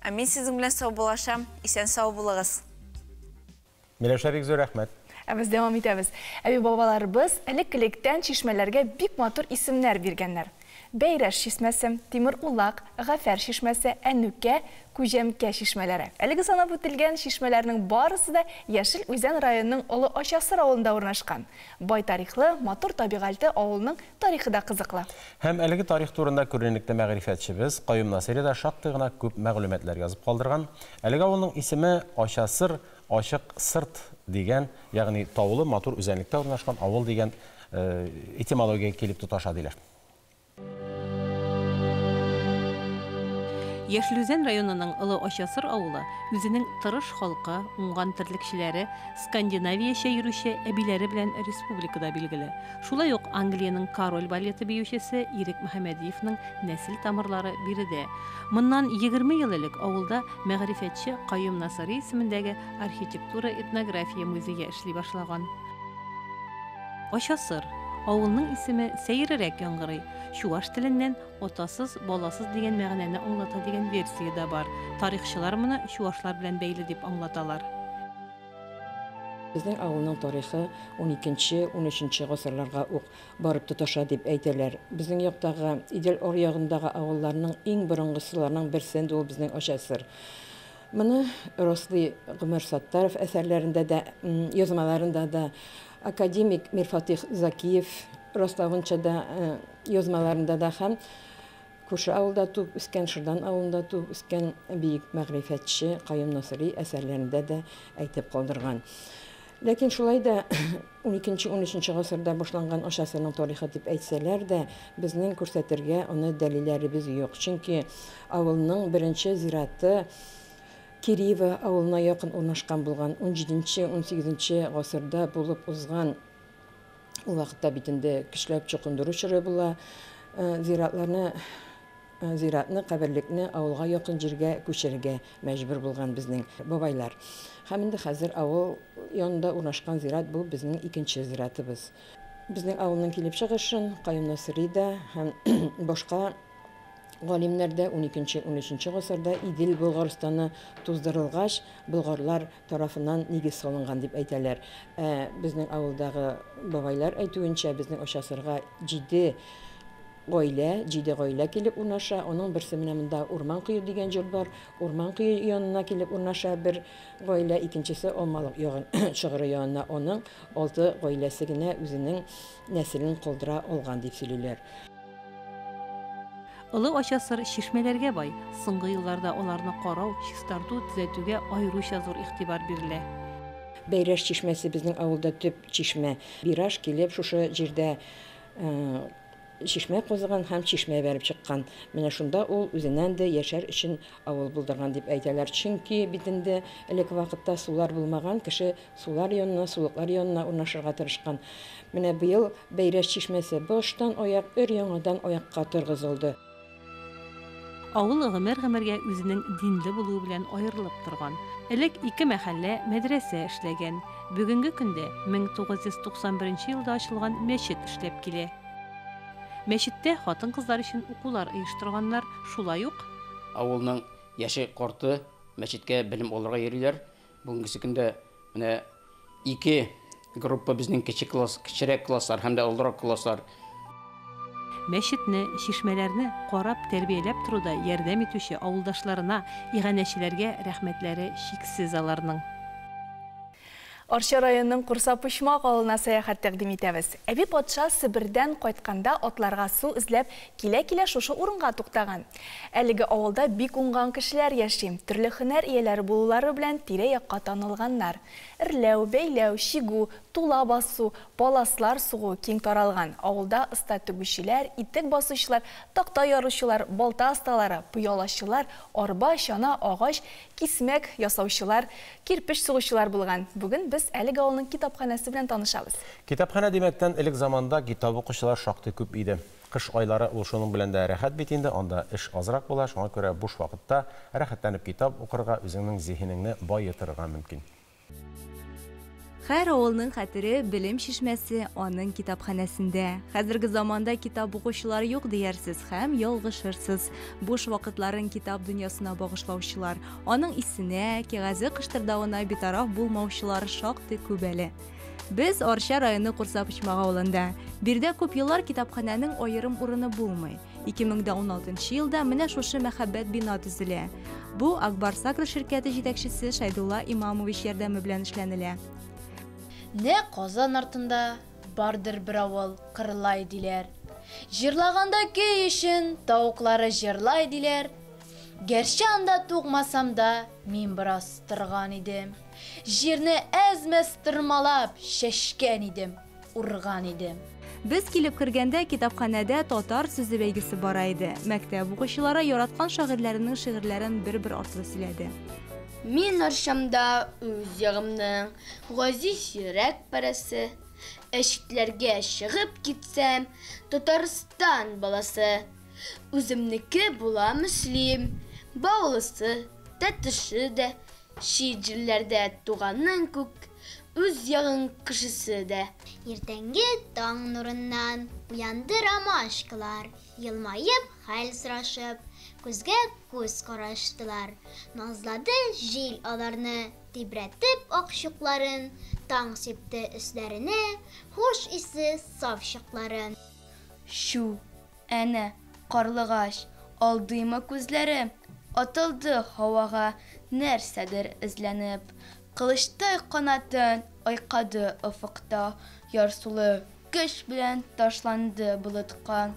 Ә мин сезнең белән саубуллашам. Исән сау булыгыз. Миләүшә, бик зур рәхмәт. Ә без дәвам итәбез. Әби-бабаларыбыз элек-электән чишмәләргә бик матур исемнәр биргәннәр. Бәйрәш чишмәсе, Тимер Улак, Гафәр чишмәсе, Әнүкә, Күҗәмкә чишмәләре. Әлеге санап үтелгән чишмәләрнең барысы да Яшел Үзән районының Олы Ачасыр авылында урнашкан. Бай тарихлы, матур табигальте авылның тарихы да кызыклы. Һәм әлеге тарих турында күренекле мәгърифәтчебез Каюм Насыйри да шактый гына күп мәгълүматлар язып калдырган. Әлеге авылның исеме Ачасыр, Ачык сырт дигән, ягъни таулы матур үзәнлектә урнашкан авыл дигән этимологиягә килеп тоташа, диләр. Яшел Үзән районының Олы Ачасыр авылы үзенең тырыш халкы, уңган терлекчеләре, скандинавиячә йөрүче әбиләре белән республикада билгеле. Шулай ук Англиянең король балеты биючесе Ирек Мөхәммәдиевның нәсел тамырлары биредә. Моннан 20 ел элек авылда мәгърифәтче Каюм Насыйри исемендәге архитектура-этнография музее эшли башлаган. Ачасыр. Авылның исеме сәеррәк яңгырый, чуаш теленнән атасыз, баласыз дигән мәгънәне аңлата дигән версия дә бар. Тарихчылар моны чуашлар белән бәйле дип аңлаталар. Безнең авылның тарихы уникенче, унөченче гасырларга ук барып тоташа дип әйтәләр. Безнең яктагы, Идел аръягындагы авылларның иң борынгысыларның берсе инде ул безнең Ачасыр. Моны раслый Гомәр Саттаров әсәрләрендә дә, язмаларында да, академик Мирфатыйх Закиев раславынча да, язмаларында да һәм күрше авылда туып үскән, Шырдан авылында туып үскән бөек мәгърифәтче Каюм Насыйри әсәрләрендә дә әйтеп калдырган. Ләкин шулай да уникенче-унөченче гасырда башланган Ачасырның тарихы дип әйтсәләр дә, безнең күрсәтергә аны дәлилләребез юк. Чөнки авылның беренче зираты Киреево авылына якын урнашкан булган. Унҗиденче-унсигезенче гасырда булып узган, ул вакытта бит инде көчләп чукындыру чоры була, зиратларны, зиратны, каберлекне авылга якын җиргә күчерергә мәҗбүр булган безнең бабайлар. Һәм инде хәзер авыл янында урнашкан зират бу безнең икенче зиратыбыз. Безнең авылның килеп чыгышын Каюм Насыйри да һәм башка галимнәр дә уникенче-унөченче гасырда Идел Болгарстаны туздырылгач, болгарлар тарафыннан нигез салынган дип әйтәләр. Ә безнең авылдагы бабайлар әйтүенчә, безнең Ачасырга җиде гаилә, җиде гаилә килеп урнаша. Аның берсе менә монда Урман кое дигән җыр бар. Урман кое янына килеп урнаша бер гаилә, икенчесе Алмалык ягын чыгыры янына. Аның алты гаиләсе генә үзенең нәселен калдыра алган дип сөйлиләр. Олы Ачасыр чишмәләргә бай. Соңгы елларда аларны карау, чистарту, төзәтүгә аеруча зур игътибар бирелә. Бәйрәш чишмәсе безнең авылда төп чишмә. Бираш килеп шушы җирдә чишмә казыган һәм чишмә бәреп чыккан. Менә шунда ул үзеннән дә яшәр өчен авыл булдырган дип әйтәләр. Чөнки бит инде элек вакытта сулар булмаган, кеше сулар янына, сулыклар янына урнашырга тырышкан. Менә быел Бәйрәш чишмәсе баштан аяк өр-яңадан аякка торгызылды. Авыл гомер-гомергә үзенең динле булуы белән аерылып торган. Элек ике мәхәллә, мәдрәсә эшләгән. Бүгенге көндә 1991 елда ачылган мәчет эшләп килә. Мәчеттә хатын-кызлар өчен укулар оештырганнар, шулай ук Авылның яше карты мәчеткә белем алырга йөриләр. Бүгенге көндә менә ике группа безнең кече класс, кечерәк класслар һәм дә олырак класслар. Мәчетне, чишмәләрне карап, тәрбияләп торуда ярдәм итүче авылдашларына, иганәчеләргә рәхмәтләре чиксез аларның. Арча районының Курса Почмак авылына сәяхәт тәкъдим итәбез. Әби патша Себердән кайтканда атларга су эзләп килә-килә шушы урынга туктаган. Әлеге авылда бик уңган кешеләр яши. Төрле һөнәр ияләре булулары белән тирә-якка танылганнар. Эрләү, бәйләү, чигү, тула басу, паласлар сугу киң таралган. Авылда оста тегүчеләр, итек басучылар, такта яручылар, балта осталары, пыялачылар, арба, чана, агач, кисмәк ясаучылар, кирпеч сугучылар булган. Бүген без әлеге авылның китапханәсе белән танышабыз. Китапханә димәктән, элек заманда китап укучылар шактый күп иде. Кыш айлары ул шуның белән дә рәхәт бит инде, анда эш азрак була, шуңа күрә буш вакытта рәхәтләнеп китап укырга, үзеңнең зиһенеңне баетырга мөмкин. Һәр авылның хәтере белем чишмәсе аның китапханәсендә. Хәзерге заманда китап укучылар юк диярсез һәм ялгышырсыз. Буш вакытларын китап дөньясына багышлаучылар, аның исенә, кәгазе кыштырдавына битараф булмаучылар шактый күп әле. Без Арча районы Курса Почмак авылында. Биредә күп еллар китапханәнең аерым урыны булмый. 2016 елда менә шушы мәһабәт бина төзелә. Бу Ак Барс Агро ширкәте җитәкчесе Шәйдулла Имамович ярдәме белән эшләнелә. Нәкъ Казан артында бардыр бер авыл, Кырлай диләр. Җырлаганда көй өчен тавыклары җырлай диләр. Гәрчә анда тугмасам да, мин бераз торган идем. Җирне әз-мәз тырмалап, чәчкән идем, урган идем. Без килеп кергәндә китапханәдә татар сүзе бәйгесе бара иде. Мәктәп укучылары яраткан шагыйрьләренең шигырьләрен бер-бер артлы сөйләде. Мин Арчамда үз ягымның газиз йөрәк парәсе. Ә читләргә чыгып китсәм, Татарстан баласы. Үземнеке була Мөслим, Баулысы, Тәтеше дә, чит җирләрдә туганың күк, үз ягың кешесе дә. Иртәнге таң нурыннан уянды ромашкалар, Елмаеп, хәл сорашып, күзгә күз караштылар. Назлады җил аларны, тибрәтеп ак чукларын, Таң сипте өсләренә хуш исе саф чыкларын. Чү, әнә, карлыгач, алдыймы күзләре? Атылды һавага, нәрсәдер эзләнеп. Кылычтай канатын айкады офыкта, Ярсулы көч белән ташланды болытка.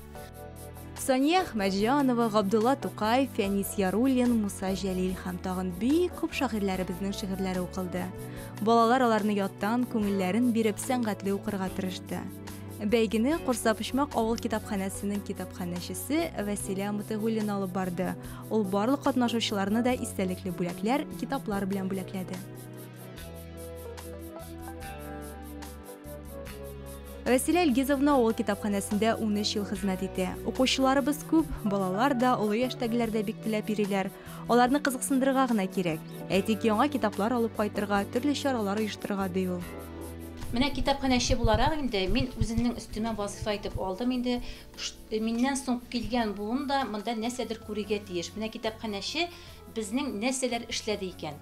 Сания Әхмәтҗанова, Габдулла Тукай, Фәнис Яруллин, Муса Җәлил һәм тагын бик күп шагыйрьләребезнең шигырьләре укылды. Балалар аларны яттан, күңелләрен биреп, сәнгатьле укырга тырышты. Бәйгене Курса-Почмак авыл китапханәсенең китапханәчесе Вәсилә Мотыйгуллина алып барды. Ул барлык катнашучыларны да истәлекле бүләкләр, китаплар белән бүләкләде. Вәсилә Илгизовна авыл китапханәсендә 13 ел хезмәт итә. Укучыларыбыз күп, балалар да, олы яшьтәгеләр дә бик теләп йөриләр. Аларны кызыксындырырга гына кирәк. Әйтик, яңа китаплар алып кайтырга, төрле чаралар оештырырга, ди ул. Менә китапханәче буларак инде мин үземнең өстемә вазыйфа итеп алдым инде. Миннән соң килгән буын да монда нәрсәдер күрергә тиеш. Менә китапханәче безнең нәрсәләр эшләде икән?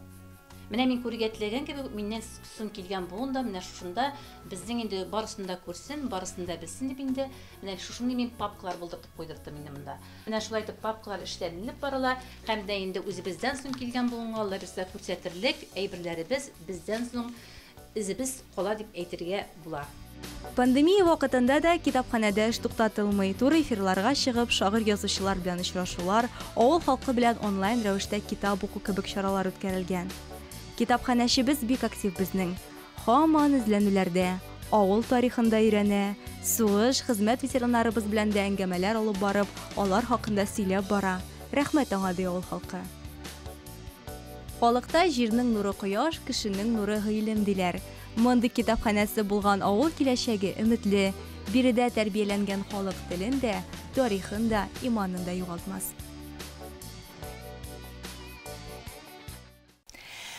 Менә мин күрергә теләгән кебек, миннән соң килгән буын да менә шушында безнең инде барысын да күрсен, барысын да белсен дип инде менә шушындый мин папкалар булдыртып куйдырттым инде монда. Менә шулай итеп папкалар эшләнелеп барыла һәм дә инде үзебездән соң килгән буынга Алла бирсә күрсәтерлек әйберләребез бездән соң эзебез кала дип әйтергә була. Пандемия вакытында да китапханәдә эш туктатылмый. Туры эфирларга чыгып, шагыйрь-язучылар белән очрашулар, авыл халкы белән онлайн рәвештә китап уку кебек чаралар үткәрелгән. Китапханәчебез бик актив безнең. Һаман эзләнүләрдә, авыл тарихын да өйрәнә, сугыш, хезмәт ветераннарыбыз белән дә әңгәмәләр алып барып, алар хакында сөйләп бара. Рәхмәт аңа, ди авыл халкы. Халыкта җирнең нуры кояш, кешенең нуры гыйлем диләр. Мондый китапханәсе булган авыл киләчәге өметле. Биредә тәрбияләнгән халык телен дә, тарихын да, иманын да югалтмас.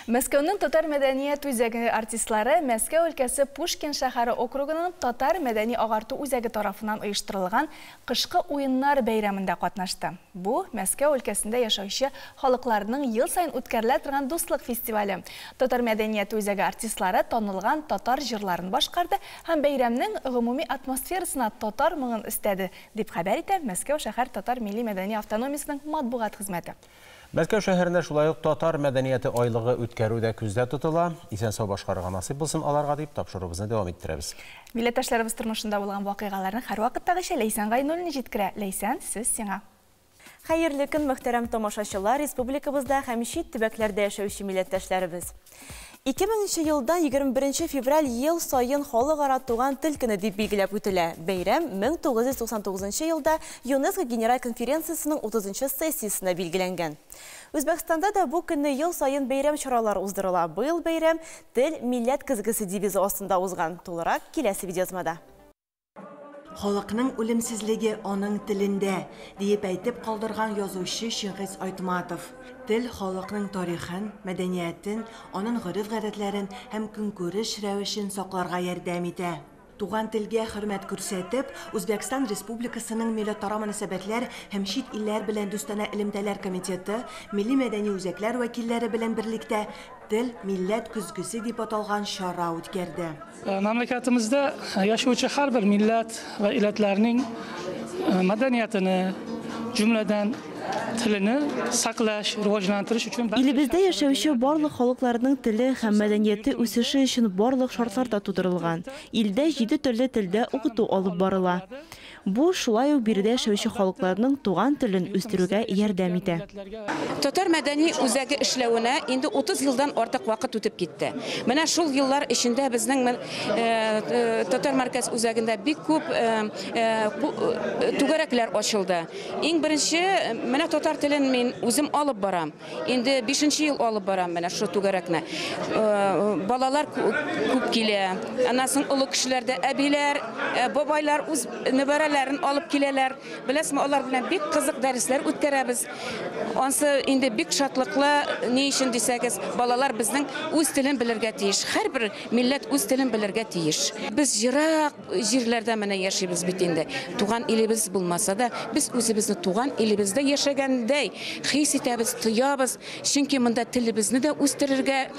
Мәскәүнең татар мәдәният үзәге артистлары Мәскәү өлкәсе Пушкин шәһәре округының татар мәдәни агарту үзәге тарафыннан оештырылган Кышкы уеннар бәйрәмендә катнашты. Бу, Мәскәү өлкәсендә яшәүче халыкларның ел саен үткәрелә торган дуслык фестивале. Татар мәдәнияте үзәге артистлары танылган татар җырларын башкарды һәм бәйрәмнең гомуми атмосферасына татар моңын өстәде, дип хәбәр итә Мәскәү шәһәр татар милли-мәдәни автономиясенең матбугат хезмәте. Мәскәү шәһәрендә шулай ук татар мәдәнияте айлыгы үткәрү дә күздә тотыла. Исән-сау башкарырга насыйп булсын аларга, дип тапшыруыбызны дәвам иттерәбез. Милләттәшләребез тормышында булган вакыйгаларны һәрвакыттагыча Ләйсән Гайнуллина җиткерә. Ләйсән, сүз сиңа. Хәерле көн, мөхтәрәм тамашачылар, республикабызда һәм чит төбәкләрдә яшәүче милләттәшләребез. 2000 нче елда 21 февраль ел саен Халыкара туган тел көне дип билгеләп үтелә. Бәйрәм 1999 нчы елда ЮНЕСКО Генераль конференциясенең 30 нчы сессиясендә билгеләнгән. Үзбәкстанда да бу көнне ел саен бәйрәм чаралары уздырыла. Быел бәйрәм Тел, милләт көзгесе девизы астында узган. Тулырак киләсе видеоязмада. Халыкның үлемсезлеге аның телендә, диеп әйтеп калдырган язучы Чыңгыз Айтматов. Тел халыкның тарихын, мәдәниятен, анын гореф-гадәтләрен һәм көнкүреш рәвешен сакларга ярдәм итә. Туган телгә хөрмәт күрсәтеп, Үзбәкстан Республикасының Милләтара мөнәсәбәтләр һәм чит илләр белән дустанә элемтәләр комитеты милли-мәдәни үзәкләр вәкилләре белән берлектә Тел, милләт көзгесе дип аталган чара үткәрде. Мәмләкәтемездә яшәүче һәрбер милләт вә илләтләрнең мәдәниятене, җөмләдән телене саклаш, рываҗлантырыш өчен Илебездә яшәүче барлык халыкларның теле һәм мәдәнияте үсеше өчен барлык шартлар да тудырылган. Илдә җиде төрле телдә укыту алып барыла. Бу шулай ук биредә яшәүче халыкларның туган телен үстерүгә ярдәм итә. Татар мәдәни үзәге эшләвенә инде 30 елдан артык вакыт үтеп китте. Менә шул еллар эчендә безнең Татар мәркәз үзәгендә бик күп түгәрәкләр ачылды. Иң беренче, менә татар телен мин үзем алып барам. Инде бишенче ел алып барам менә шушы түгәрәкне. Балалар күп килә. Аннан соң олы кешеләр дә, әбиләр, бабайлар үз нөбәрәләрен алып киләләр. Беләсезме, алар белән бик кызык дәресләр үткәрәбез. Ансы инде бик шатлыклы, ни өчен дисәгез, балалар безнең үз телен белергә тиеш. Һәрбер милләт үз телен белергә тиеш. Без ерак җирләрдә менә яшибез бит инде. Туган илебез булмаса да, без үзебезне туган илебездә яшәгәндәй хис итәбез, тоябыз. Чөнки монда телебезне дә үстерергә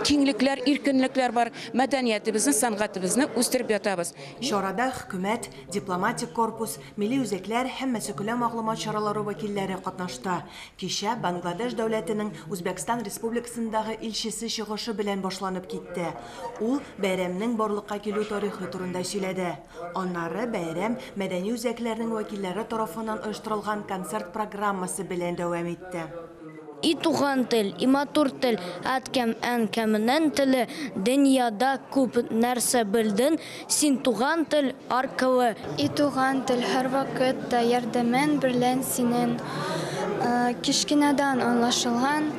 киңлекләр, иркенлекләр бар. Мәдәниятебезне, сәнгатебезне үстереп ятабыз. Чарада хөкүмәт, дипломатик корпус, милли үзәкләр һәм мәсәкүләм мәгълүмат чаралары вәкилләре катнашты. Кичә Бангладеш дәүләтенең Үзбәкстан Республикасындагы илчесе чыгышы белән башланып китте. Ул бәйрәмнең барлыкка килү тарихы турында сөйләде. Аннары бәйрәм мәдәни үзәкләрнең вәкилләре тарафыннан оештырылган концерт программасы белән дәвам итте. И туган тел, и матур тел, әткәм, әнкәмнең теле, дөньяда күп нәрсә белдең син туган тел аркылы. И туган тел, һәрвакыт та ярдәмең берлән синең, кечкенәдән аңлашылган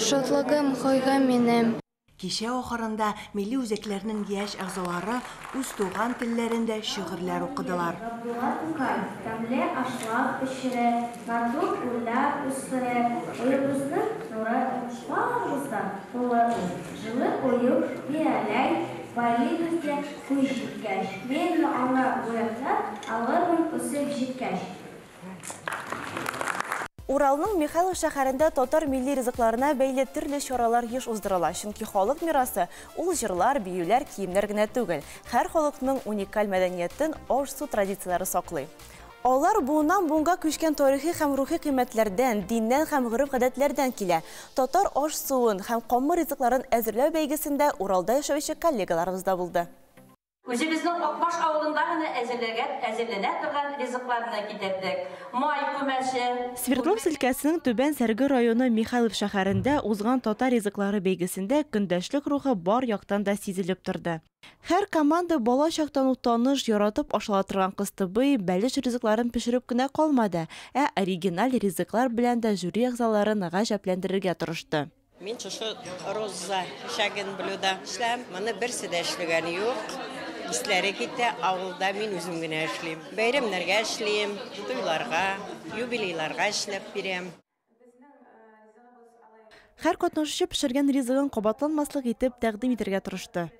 шатлыгым, кайгым минем. Кичә ахырында милли үзәкләрнең яшь әгъзалары үз туган телләрендә шигырьләр укыдылар. Габдулла Тукай тәмле ашлар пешерә, матур уйлар үстерә, Өебезнең нуры ул, барыбыз да тулы ул. Җылы оек бирәләй, байый безгә көч җиткәч. Мин аңа бүләкләр алырмын үсеп җиткәч. Уралның Михайлов шәһәрендә татар милли ризыкларына бәйле төрле чаралар еш уздырыла, чөнки халык мирасы ул җырлар, биюләр, киемнәр генә түгел. Һәр халыкның уникаль мәдәниятен аш-су традицияләре саклый. Алар буыннан-буынга күчкән тарихи һәм рухи кыйммәтләрдән, диннән һәм гореф-гадәтләрдән килә. Татар аш-суын һәм камыр ризыкларын әзерләү бәйгесендә Уралда яшәүче коллегаларыбыз да булды. Үзебезнең Акбаш авылында гына әзерләгән, әзерләнә торган ризыкларны китердек. Май күмәче. Свердловск өлкәсенең Түбән Сәрге районы Михайлов шәһәрендә узган татар ризыклары бәйгесендә көндәшлек рухы бар яктан да сизелеп торды. Һәр команда бала чактан ук таныш, яратып ашала торган кыстыбый, бәлеш ризыкларын пешереп кенә калмады, ә оригиналь ризыклар белән дә жюри әгъзаларын гаҗәпләндерергә тырышты. Мин шушы роза чәчәген блюдо эшләм. Моны берсе дә эшләгәне юк. Исләре китә, авылда мин үзем генә эшлим. Бәйрәмнәргә эшлим, туйларга, юбилейларга эшләп бирәм. Һәр катнашучы пешергән ризыгын кабатланмаслык итеп тәкъдим итәргә тырышты.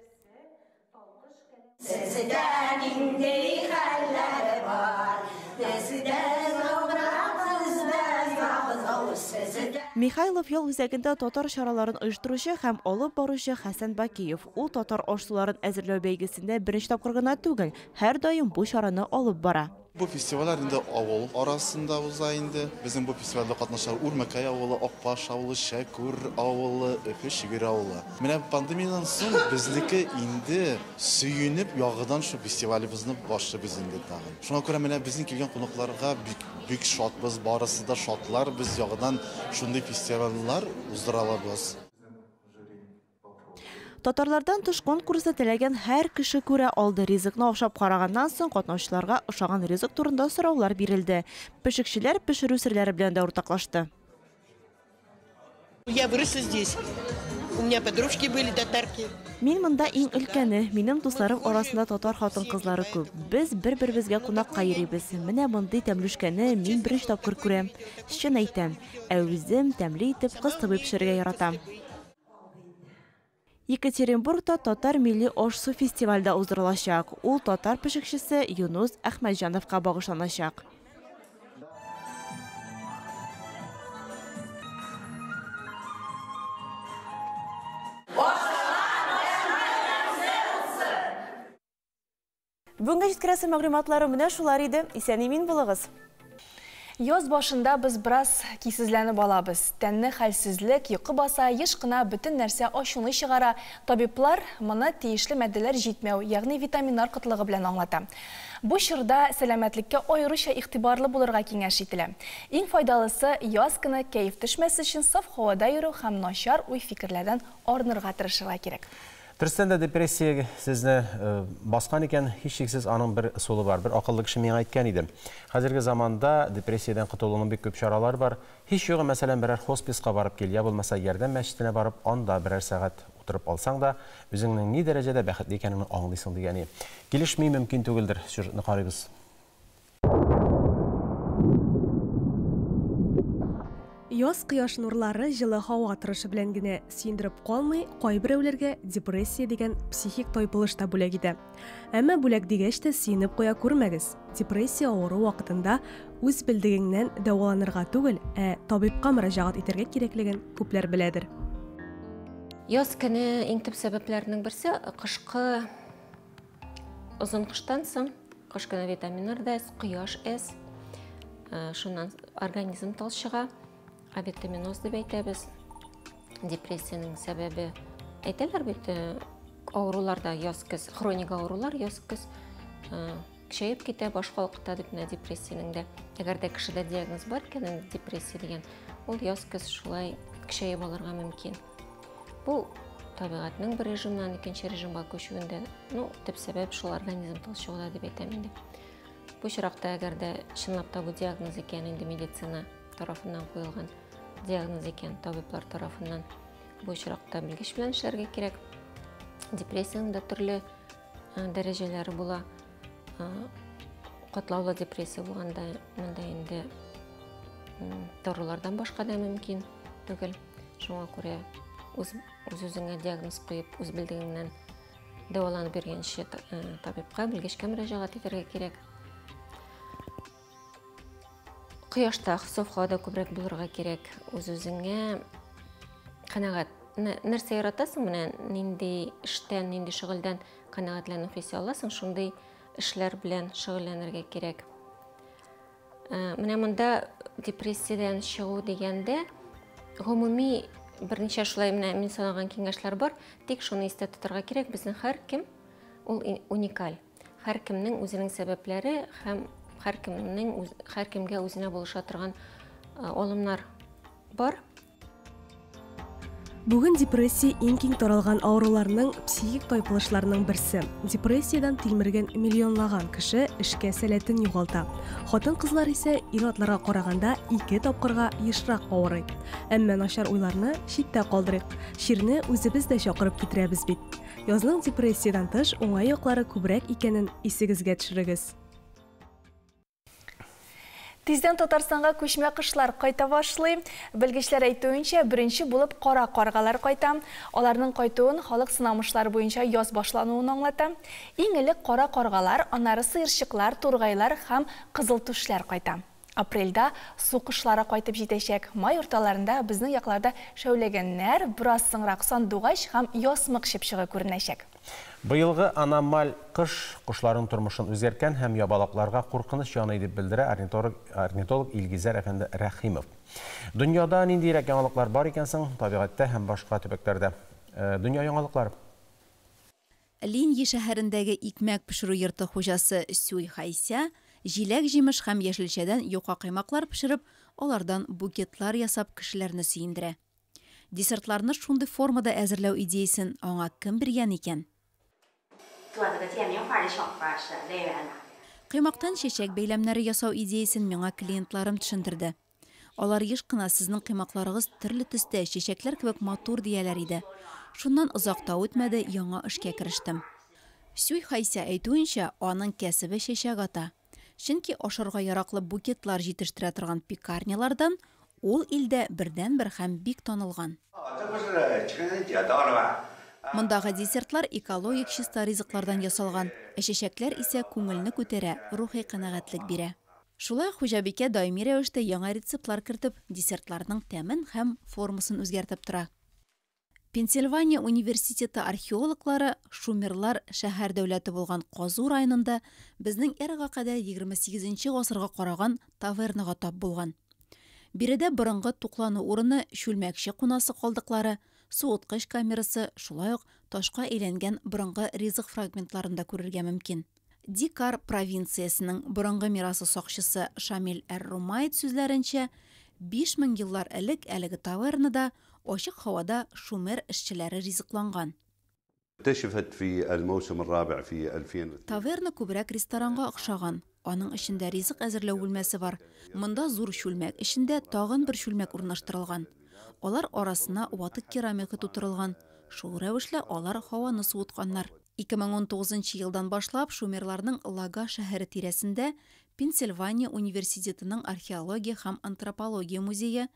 Сездә нинди хәлләр бар? Бездә Михайлов ял үзәгендә татар чараларын оештыручы һәм алып баручы Хәсән Бакиев. Ул татар аш-суларын әзерләү бәйгесендә беренче тапкыр гына түгел, һәрдаим бу чараны алып бара. Бу фестивальләр инде авыл арасында уза инде. Безнең бу фестивальдә катнаша Үрмәкәй авылы, Акбаш авылы, Шәкүр авылы, Өфе Шигер авылы. Менә пандемиядән соң безнеке инде сөенеп яңадан шу фестивалебезне башлыйбыз инде тагын. Шуңа күрә менә безнең килгән кунакларга бик бик шатбыз, барысы да шатлар, без яңадан шундый фестивальләр уздыра алабыз. Татарлардан тыш конкурста теләгән һәр кеше күрә алды. Ризыкны ашап караганнан соң катнашучыларга ошаган ризык турында сораулар бирелде. Пешекчеләр пешерү серләре белән дә уртаклашты. Я выросла здесь. У меня подружки были татарки. Мин монда иң өлкәне. Минем дусларым арасында татар хатын-кызлары күп. Без бер-беребезгә кунакка йөрибез. Менә мондый тәмлүшкәне мин беренче тапкыр күрәм. Чын әйтәм. Ә үзем тәмле итеп кыстыбый пешерергә яратам. Екатеринбургта татар милли аш-су фестивале дә уздырылачак. Ул татар пешекчесе Юнус Әхмәтҗановка багышланачак. Бүгенге җиткерәсе мәгълүматларым менә шулар иде. Исән-имин булыгыз! Яз башында без бераз көйсезләнеп алабыз. Тәнне хәлсезлек, йокы баса, еш кына бөтен нәрсә ачуны чыгара. Табиблар моны тиешле матдәләр җитмәү, ягъни витаминнар кытлыгы белән аңлата. Бу чорда сәламәтлеккә аеруча игътибарлы булырга киңәш ителә. Иң файдалысы, яз көне кәеф төшмәс өчен саф һавада йөрү һәм начар уй-фикерләрдән арынырга тырышырга кирәк. Дөрестән дә депрессия сезне баскан икән, һичшиксез аның бер ысулы бар. Бер акыллы кеше миңа әйткән иде. Хәзерге заманда депрессиядән котылуның бик күп чаралары бар. Һич югы, мәсәлән, берәр хосписка барып кил, я булмаса Ярдәм мәчетенә барып, анда берәр сәгать утырып алсаң да, үзеңнең ни дәрәҗәдә бәхетле икәнеңне аңлыйсың дигән. Килешми мөмкин түгелдер. Сюжетны карыйбыз. Яз кояш нурлары җылы һава торышы белән генә сөендереп калмый, кайберәүләргә депрессия дигән психик тайпылыш та бүләк итә. Әмма бүләк дигәч тә сөенеп куя күрмәгез. Депрессия авыру вакытында үз белдегеңнән дәваланырга түгел, ә табибка мөрәҗәгать итәргә кирәклеген күпләр беләдер. Яз көне иң төп сәбәпләрнең берсе кышкы озын кыштан соң, кыш көне витаминнар да әз, кояш әз, шуннан организм талчыга. Авитаминоз дип әйтәбез. Депрессиянең сәбәбе әйтәләр бит, авыруларда яз көз, хроник авырулар яз көз көчәеп китә башка вакытта дип менә депрессиянең дә. Әгәр дә кешедә диагноз бар икән, инде депрессия дигән, ул яз көз шулай көчәеп алырга мөмкин. Бу табигатьнең бер режимнан икенче режимга күчүендә, ну, төп сәбәп шул организм талчыгуда дип әйтәм инде. Бу очракта әгәр дә чынлап та бу диагноз икән, инде медицина тарафыннан куелган диагноз икән, табиблар тарафыннан бу очракта белгеч белән эшләргә кирәк. Депрессиянең дә төрле дәрәҗәләре була. Катлаулы депрессия булганда монда инде дарулардан башка да мөмкин түгел. Шуңа күрә үз-үзеңә диагноз куеп, үз белдегеңнән дәваланып йөргәнче табибка, белгечкә мөрәҗәгать итәргә кирәк. Кояшта, саф һавада күбрәк булырга кирәк. Үз-үзеңә канәгать. Нәрсә яратасың, менә нинди эштән, нинди шөгыльдән канәгатьләнү хисе аласың, шундый эшләр белән шөгыльләнергә кирәк. Менә монда депрессиядән чыгу дигәндә, гомуми берничә шулай менә мин санаган киңәшләр бар, тик шуны истә тотарга кирәк, безнең һәркем ул уникаль. Һәркемнең үзенең сәбәпләре һәм һәркемнең һәркемгә үзенә булыша торган алымнар бар. Бүген депрессия иң киң таралган авыруларның, психик тайпылышларның берсе. Депрессиядән тилмергән миллионлаган кеше эшкә сәләтен югалта. Хатын-кызлар исә ир-атларга караганда ике тапкырга ешрак авырый. Әмма начар уйларны читтә калдырыйк. Чирне үзебез дә чакырып китерәбез бит. Язның депрессиядән тыш уңай яклары күбрәк икәнен исегезгә төшерегез. Тиздән Татарстанга күчмә кошлар кайта башлый. Белгечләр әйтүенчә, беренче булып кара каргалар кайта. Аларның кайтуын халык сынамышлары буенча яз башлануын аңлата. Иң элек кара каргалар, аннары сыерчыклар, тургайлар һәм кызыл түшләр кайта. Апрельдә су кошлары кайтып җитәчәк. Май урталарында безнең якларда шәүләгәннәр, бераз соңрак сандугач һәм ясмык чыпчыгы күренәчәк. Быелгы аномаль кыш кошларның тормышын үзгәрткән һәм ябалакларга куркыныч яный дип белдерә орнитолог Илгизәр әфәнде Рәхимов. Дөньяда ниндирәк яңалыклар бар икән соң табигатьтә һәм башка төбәкләрдә? Дөнья яңалыклары. Линьи шәһәрендәге икмәк пешерү йорты хуҗасы Сюй Хайся җиләк-җимеш һәм яшелчәдән юка каймаклар пешереп, алардан букетлар ясап кешеләрне сөендерә. Десертларны шундый формада әзерләү идеясен аңа кем биргән икән? Каймактан чәчәк бәйләмнәре ясау идеясен миңа клиентларым төшендерде. Алар еш кына сезнең каймакларыгыз төрле төстә, чәчәкләр кебек матур дияләр иде. Шуннан озак та үтмәде, яңа эшкә керештем. Сюй Хайся әйтүенчә, аның кәсебе чәчәк ата. Чөнки ашарга яраклы букетлар җитештерә торган пекарнялардан ул илдә бердәнбер һәм бик танылган. Мондагы десертлар экологик чиста ризыклардан ясалган, ә чәчәкләр исә күңелне күтәрә, рухи канәгатьлек бирә. Шулай ук хуҗабикә даими рәвештә яңа рецептлар кертеп, десертларның тәмен һәм формасын үзгәртеп тора. Пенсильвания университеты археологлары шумерлар шәһәр дәүләте булган Казу районында безнең эрага кадәр 28 нче гасырга караган тавернага тап булган. Биредә борынгы туклану урыны, чүлмәкче кунасы калдыклары, суыткыч камерасы, шулай ук ташка әйләнгән борынгы ризык фрагментларын да күрергә мөмкин. Дикар провинциясенең борынгы мирасы сакчысы Шамил әр-Румайт сүзләренчә, 5000 еллар элек әлеге тавернада ачык һавада шумер эшчеләре ризыкланган. Таверна күбрәк ресторанга охшаган. Аның эчендә ризык әзерләү бүлмәсе бар. Монда зур чүлмәк эчендә тагын бер чүлмәк урнаштырылган. Алар арасына ватык керамика тутырылган. Шул рәвешле алар һаваны суытканнар. 2019 нчы елдан башлап шумерларның Лага шәһәре тирәсендә Пенсильвания университетының археология һәм антропология музее,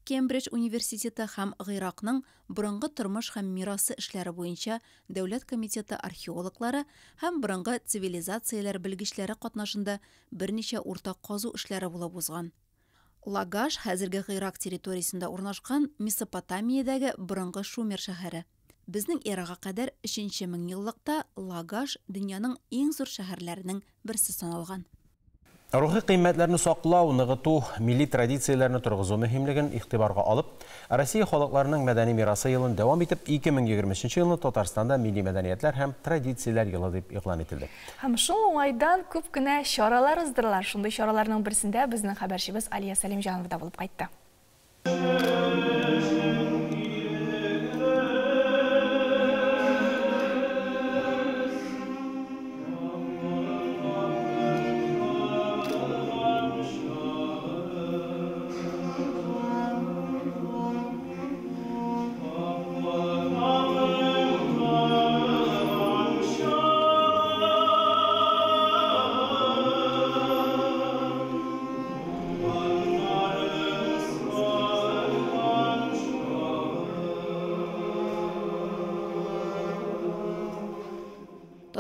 Кембридж университеты һәм Гыйракның борынгы тормыш һәм мирасы эшләре буенча дәүләт комитеты археологлары һәм борынгы цивилизацияләр белгечләре катнашында берничә уртак казу эшләре булып узган. Лагаш, хәзерге Гыйрак территориясендә урнашкан Месопотамиядәге борынгы шумер шәһәре. Безнең эрага кадәр өченче меңьеллыкта Лагаш дөньяның иң зур шәһәрләренең берсе саналган. Рухи кыйммәтләрне саклау, ныгыту, милли традицияләрне торгызу мөһимлеген игътибарга алып, Россия халыкларының мәдәни мирасы елын дәвам итеп, 2023 елны Татарстанда милли мәдәниятләр һәм традицияләр елы дип игълан ителде. Һәм шул уңайдан күп кенә чаралар уздырыла. Шундый чараларның берсендә безнең хәбәрчебез Алия Сәлимҗанова да булып кайтты.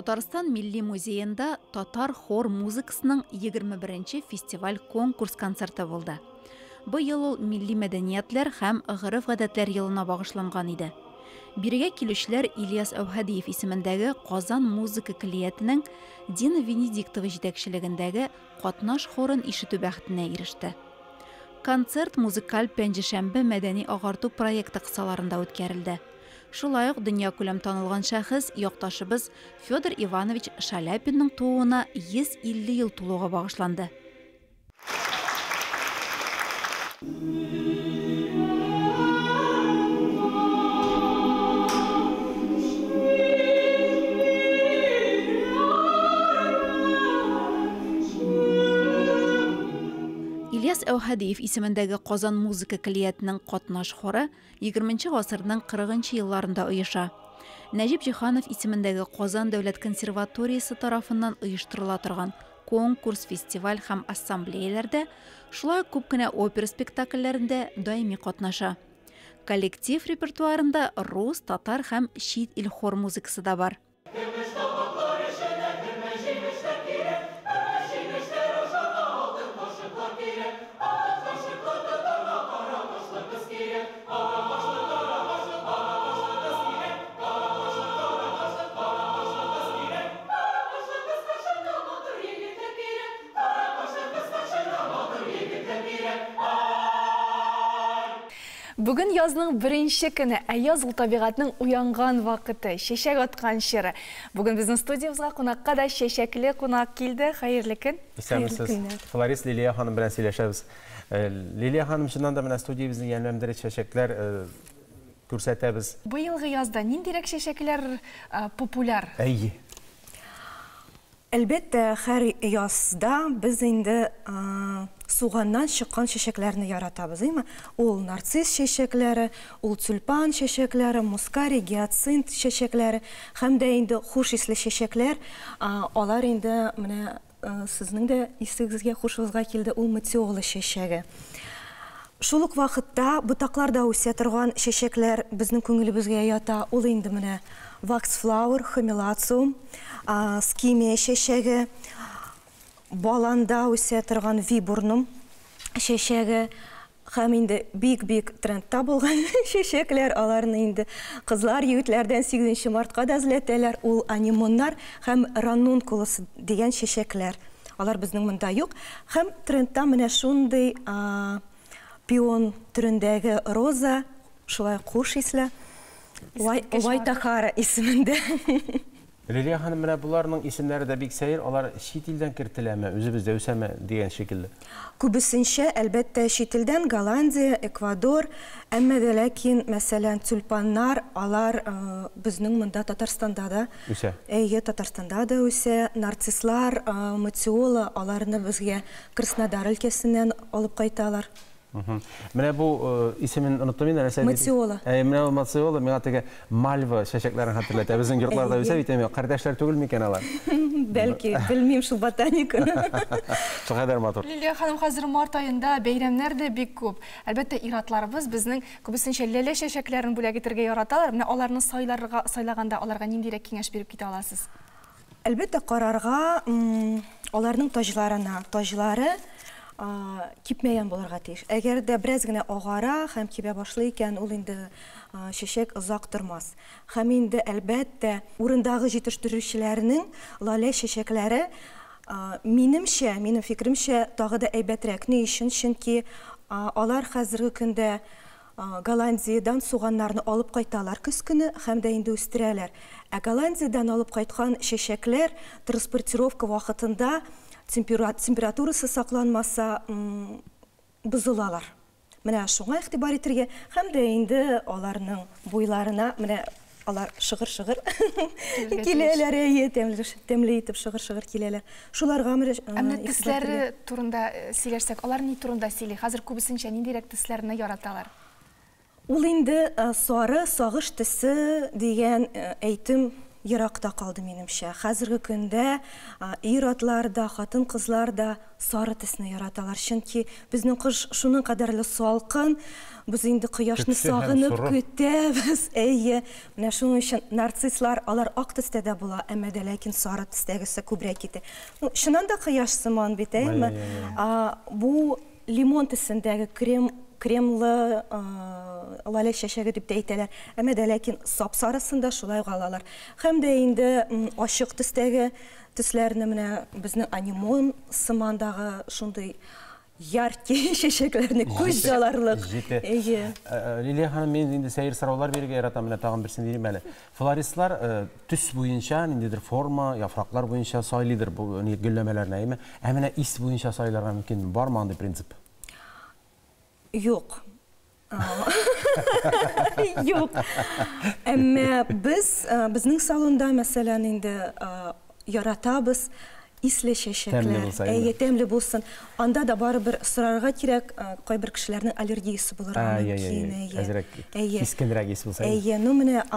Татарстан Милли музеенда татар хор музыкасының 21 фестиваль-конкурс концерты булды. Быел ул милли мәдәниятләр һәм гореф-гадәтләр елына багышланган иде. Бирегә килүчеләр Ильяс Әүһәдиев исемендәге Казан музыка көллиятенең Дина Венедиктова җитәкчелегендәге катнаш хорын ишетү бәхетенә иреште. Концерт Музыкаль пәнҗешәмбе мәдәни-агарту проекты кысаларында үткәрелде. Шулай ук дөньякүләм танылган шәхес, якташыбыз Федор Иванович Шаляпинның тууына 150 ел тулуга багышланды. Ильяс Әүһәдиев исемендәге Казан музыка көллиятенең катнаш хоры егерменче гасырның кырыгынчы елларында оеша. Нәҗип Җиһанов исемендәге Казан дәүләт консерваториясе тарафыннан оештырыла торган конкурс, фестиваль һәм ассамблеяләрдә, шулай ук күп кенә опера спектакльләрендә даими катнаша. Коллектив репертуарында рус, татар һәм чит ил хор музыкасы да бар. Бүген язның беренче көне, ә яз ул табигатьнең уянган вакыты, чәчәк аткан чоры. Бүген безнең студиябезгә кунакка да чәчәкле кунак килде. Хәерле көн. Исәнмесез. Флорис Лилия ханым белән сөйләшәбез. Лилия ханым, чыннан да менә студиябезне ямьләндереп чәчәкләр күрсәтәбез. Быелгы язда ниндирәк чәчәкләр популяр? Әйе. Әлбәттә, һәр язда без инде суганнан чыккан чәчәкләрне яратабыз, әйме? Ул нарцисс чәчәкләре, ул тюльпан чәчәкләре, мускари, гиацинт чәчәкләре һәм дә инде хуш исле чәчәкләр, алар инде менә сезнең дә исегезгә, хушыгызга килде, ул матиола чәчәге. Шул ук вакытта ботакларда үсә торган чәчәкләр безнең күңелебезгә ята, ул инде менә Wax flower, Хамелациум, скимия чәчәге, баланда үсә торган вибурнум чәчәге һәм инде бик-бик трендта булган чәчәкләр, аларны инде кызлар, егетләрдән 8 мартка да эзләтәләр, ул анемоннар һәм ранункулус дигән чәчәкләр. Алар безнең монда юк. Һәм трендта менә шундый пион төрендәге роза, шулай хуш исле, Вайтахара исемендә. Лилия ханым, менә боларның исемнәре дә бик сәер, алар чит илдән кертеләме, үзебездә үсәме дигән шикелле. Күбесенчә, әлбәттә, чит илдән, Голландия, Эквадор, әмма дә ләкин, мәсәлән, тюльпаннар, алар безнең монда Татарстанда да үсә. Әйе, Татарстанда да үсә. Нарцисслар, матиола, аларны безгә Краснодар өлкәсеннән алып кайталар. Менә бу исемен оныттым инде, нәрсә дидегез? Матиола. Әйе, менә бу матиола миңа теге мальва чәчәкләрен хәтерләтә. Безнең йортларда үсә бит, әмма кардәшләр түгел микән алар? Бәлки, белмим шул ботаниканы. Шулкадәр матур. Лилия ханым, хәзер март аенда бәйрәмнәр дә бик күп. Әлбәттә, ир-атларыбыз безнең күбесенчә ләлә чәчәкләрен бүләк итәргә яраталар. Менә аларны сайларга, сайлаганда аларга ниндирәк киңәш биреп китә аласыз? Әлбәттә, карарга аларның таҗларына. Таҗлары кипмәгән булырга тиеш. Әгәр дә бераз генә агара һәм кибә башлый икән, ул инде чәчәк озак тормас. Һәм инде, әлбәттә, урындагы җитештерүчеләрнең лалә чәчәкләре, минемчә, минем фикеремчә, тагы да әйбәтрәк. Ни өчен? Чөнки алар хәзерге көндә Голландиядән суганнарны алып кайталар көз көне һәм дә инде үстерәләр. Ә Голландиядән алып кайткан чәчәкләр транспортировка вакытында температурасы сакланмаса, бозылалар. Менә шуңа игътибар итергә һәм дә инде аларның буйларына менә алар шыгыр-шыгыр киләләр, әйе, тәмле, тәмле итеп шыгыр-шыгыр киләләр. Шуларга Ә менә төсләре турында сөйләшсәк, алар ни турында сөйли? Хәзер күбесенчә ниндирәк төсләрне яраталар? Ул инде сары, сагыш төсе дигән әйтем еракта калды, минемчә. Хәзерге көндә ир-атлар да, хатын-кызлар да сары төсне яраталар. Чөнки безнең кыш шуның кадәрле салкын, без инде кояшны Төксе һәм сагынып соры. көтәбез. Әйе, менә шуның өчен нарцисслар, алар ак төстә дә була, әмма дә ләкин сары төстәгесе күбрәк китә. Ну, чыннан да кояш сыман бит, әйеме? Бу лимон төсендәге крем, кремлы лалә чәчәге дип тә әйтәләр. Әмма дә ләкин сап-сарысын да шулай ук алалар. Һәм дә инде ачык төстәге төсләрне, менә безнең анемон сымандагы шундый яркий чәчәкләрне, күз җаларлык. Җите. Әйе. Лилия ханым, мин инде сәер сораулар бирергә яратам, менә тагын берсен бирим әле. Флористлар төс буенча, ниндидер форма, яфраклар буенча сайлыйдыр бу гөлләмәләрне, әйеме? Ә менә ис буенча сайларга мөмкинме? Бармы андый принцип? Юк. Юк. Әмма без безнең салонда, мәсәлән, инде яратабыз исле чәчәкләр. Әйе, тәмле булсын. Анда да барыбер сорарга кирәк, кайбер кешеләрнең аллергиясе булырга мөмкин. Әйе. Әзрәк кискенрәк ис булса. Әйе, ну менә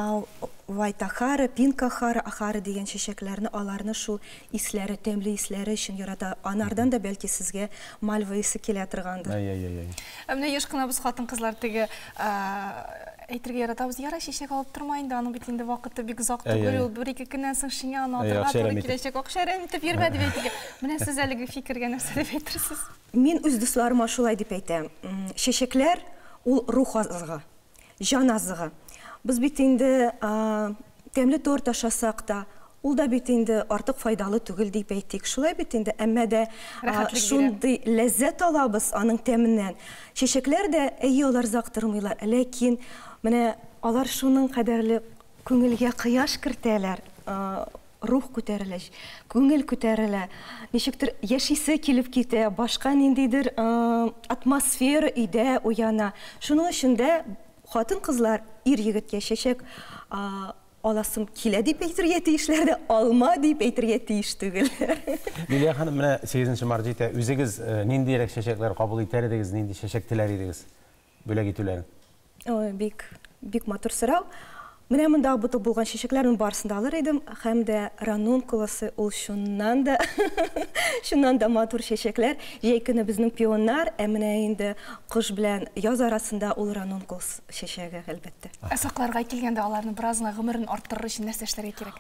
Вайтахара, Пинкахара, Ахара дигән чәчәкләрне, аларны шул исләре, тәмле исләре өчен ярата. Анардан да бәлки сезгә мальва исе килә торгандыр. Әй-әй-әй. Ә менә еш кына без хатын-кызлар теге әйтергә яратабыз, яра чәчәк алып торма инде, аның бит инде вакыты бик озак түгел, ул бер-ике көннән соң шиңә, аны атырга туры киләчәк, акча әрәм итеп йөрмә дип әйтергә. Менә сез әлеге фикергә нәрсә дип әйтерсез? Мин үз дусларыма шулай дип әйтәм. Чәчәкләр ул рух азыгы. Җан азыгы. Без бит инде тәмле торт ашасак та, ул да бит инде артык файдалы түгел дип әйтик. Шулай бит инде, әмма дә шундый ләззәт алабыз аның тәменнән. Чәчәкләр дә, әйе, алар озак тормыйлар, ләкин менә алар шуның кадәрле күңелгә кояш кертәләр, рух күтәрелә, күңел күтәрелә, ничектер яшисе килеп китә, башка ниндидер атмосфера өйдә уяна. Шуның өчен дә хатын-кызлар ир-егеткә чәчәк аласым килә дип әйтергә тиешләр дә, алма дип әйтергә тиеш түгелләр. Лилия ханым, менә 8 март җитә, үзегез ниндирәк чәчәкләр кабул итәр идегез, нинди чәчәк теләр идегез бүләк итүләрен? Ой, бик, бик матур сорау. Менә монда бутык булган чәчәкләрнең барысын да алыр идем, һәм дә ранункулосы ул чыннан да чыннан да матур чәчәкләр. Җәй көне безнең пионнар, ә менә инде кыш белән яз арасында ул ранункулос чәчәге, әлбәттә. Ә сакларга килгәндә, аларны бераз гына гомерен арттырыр өчен нәрсә эшләргә кирәк?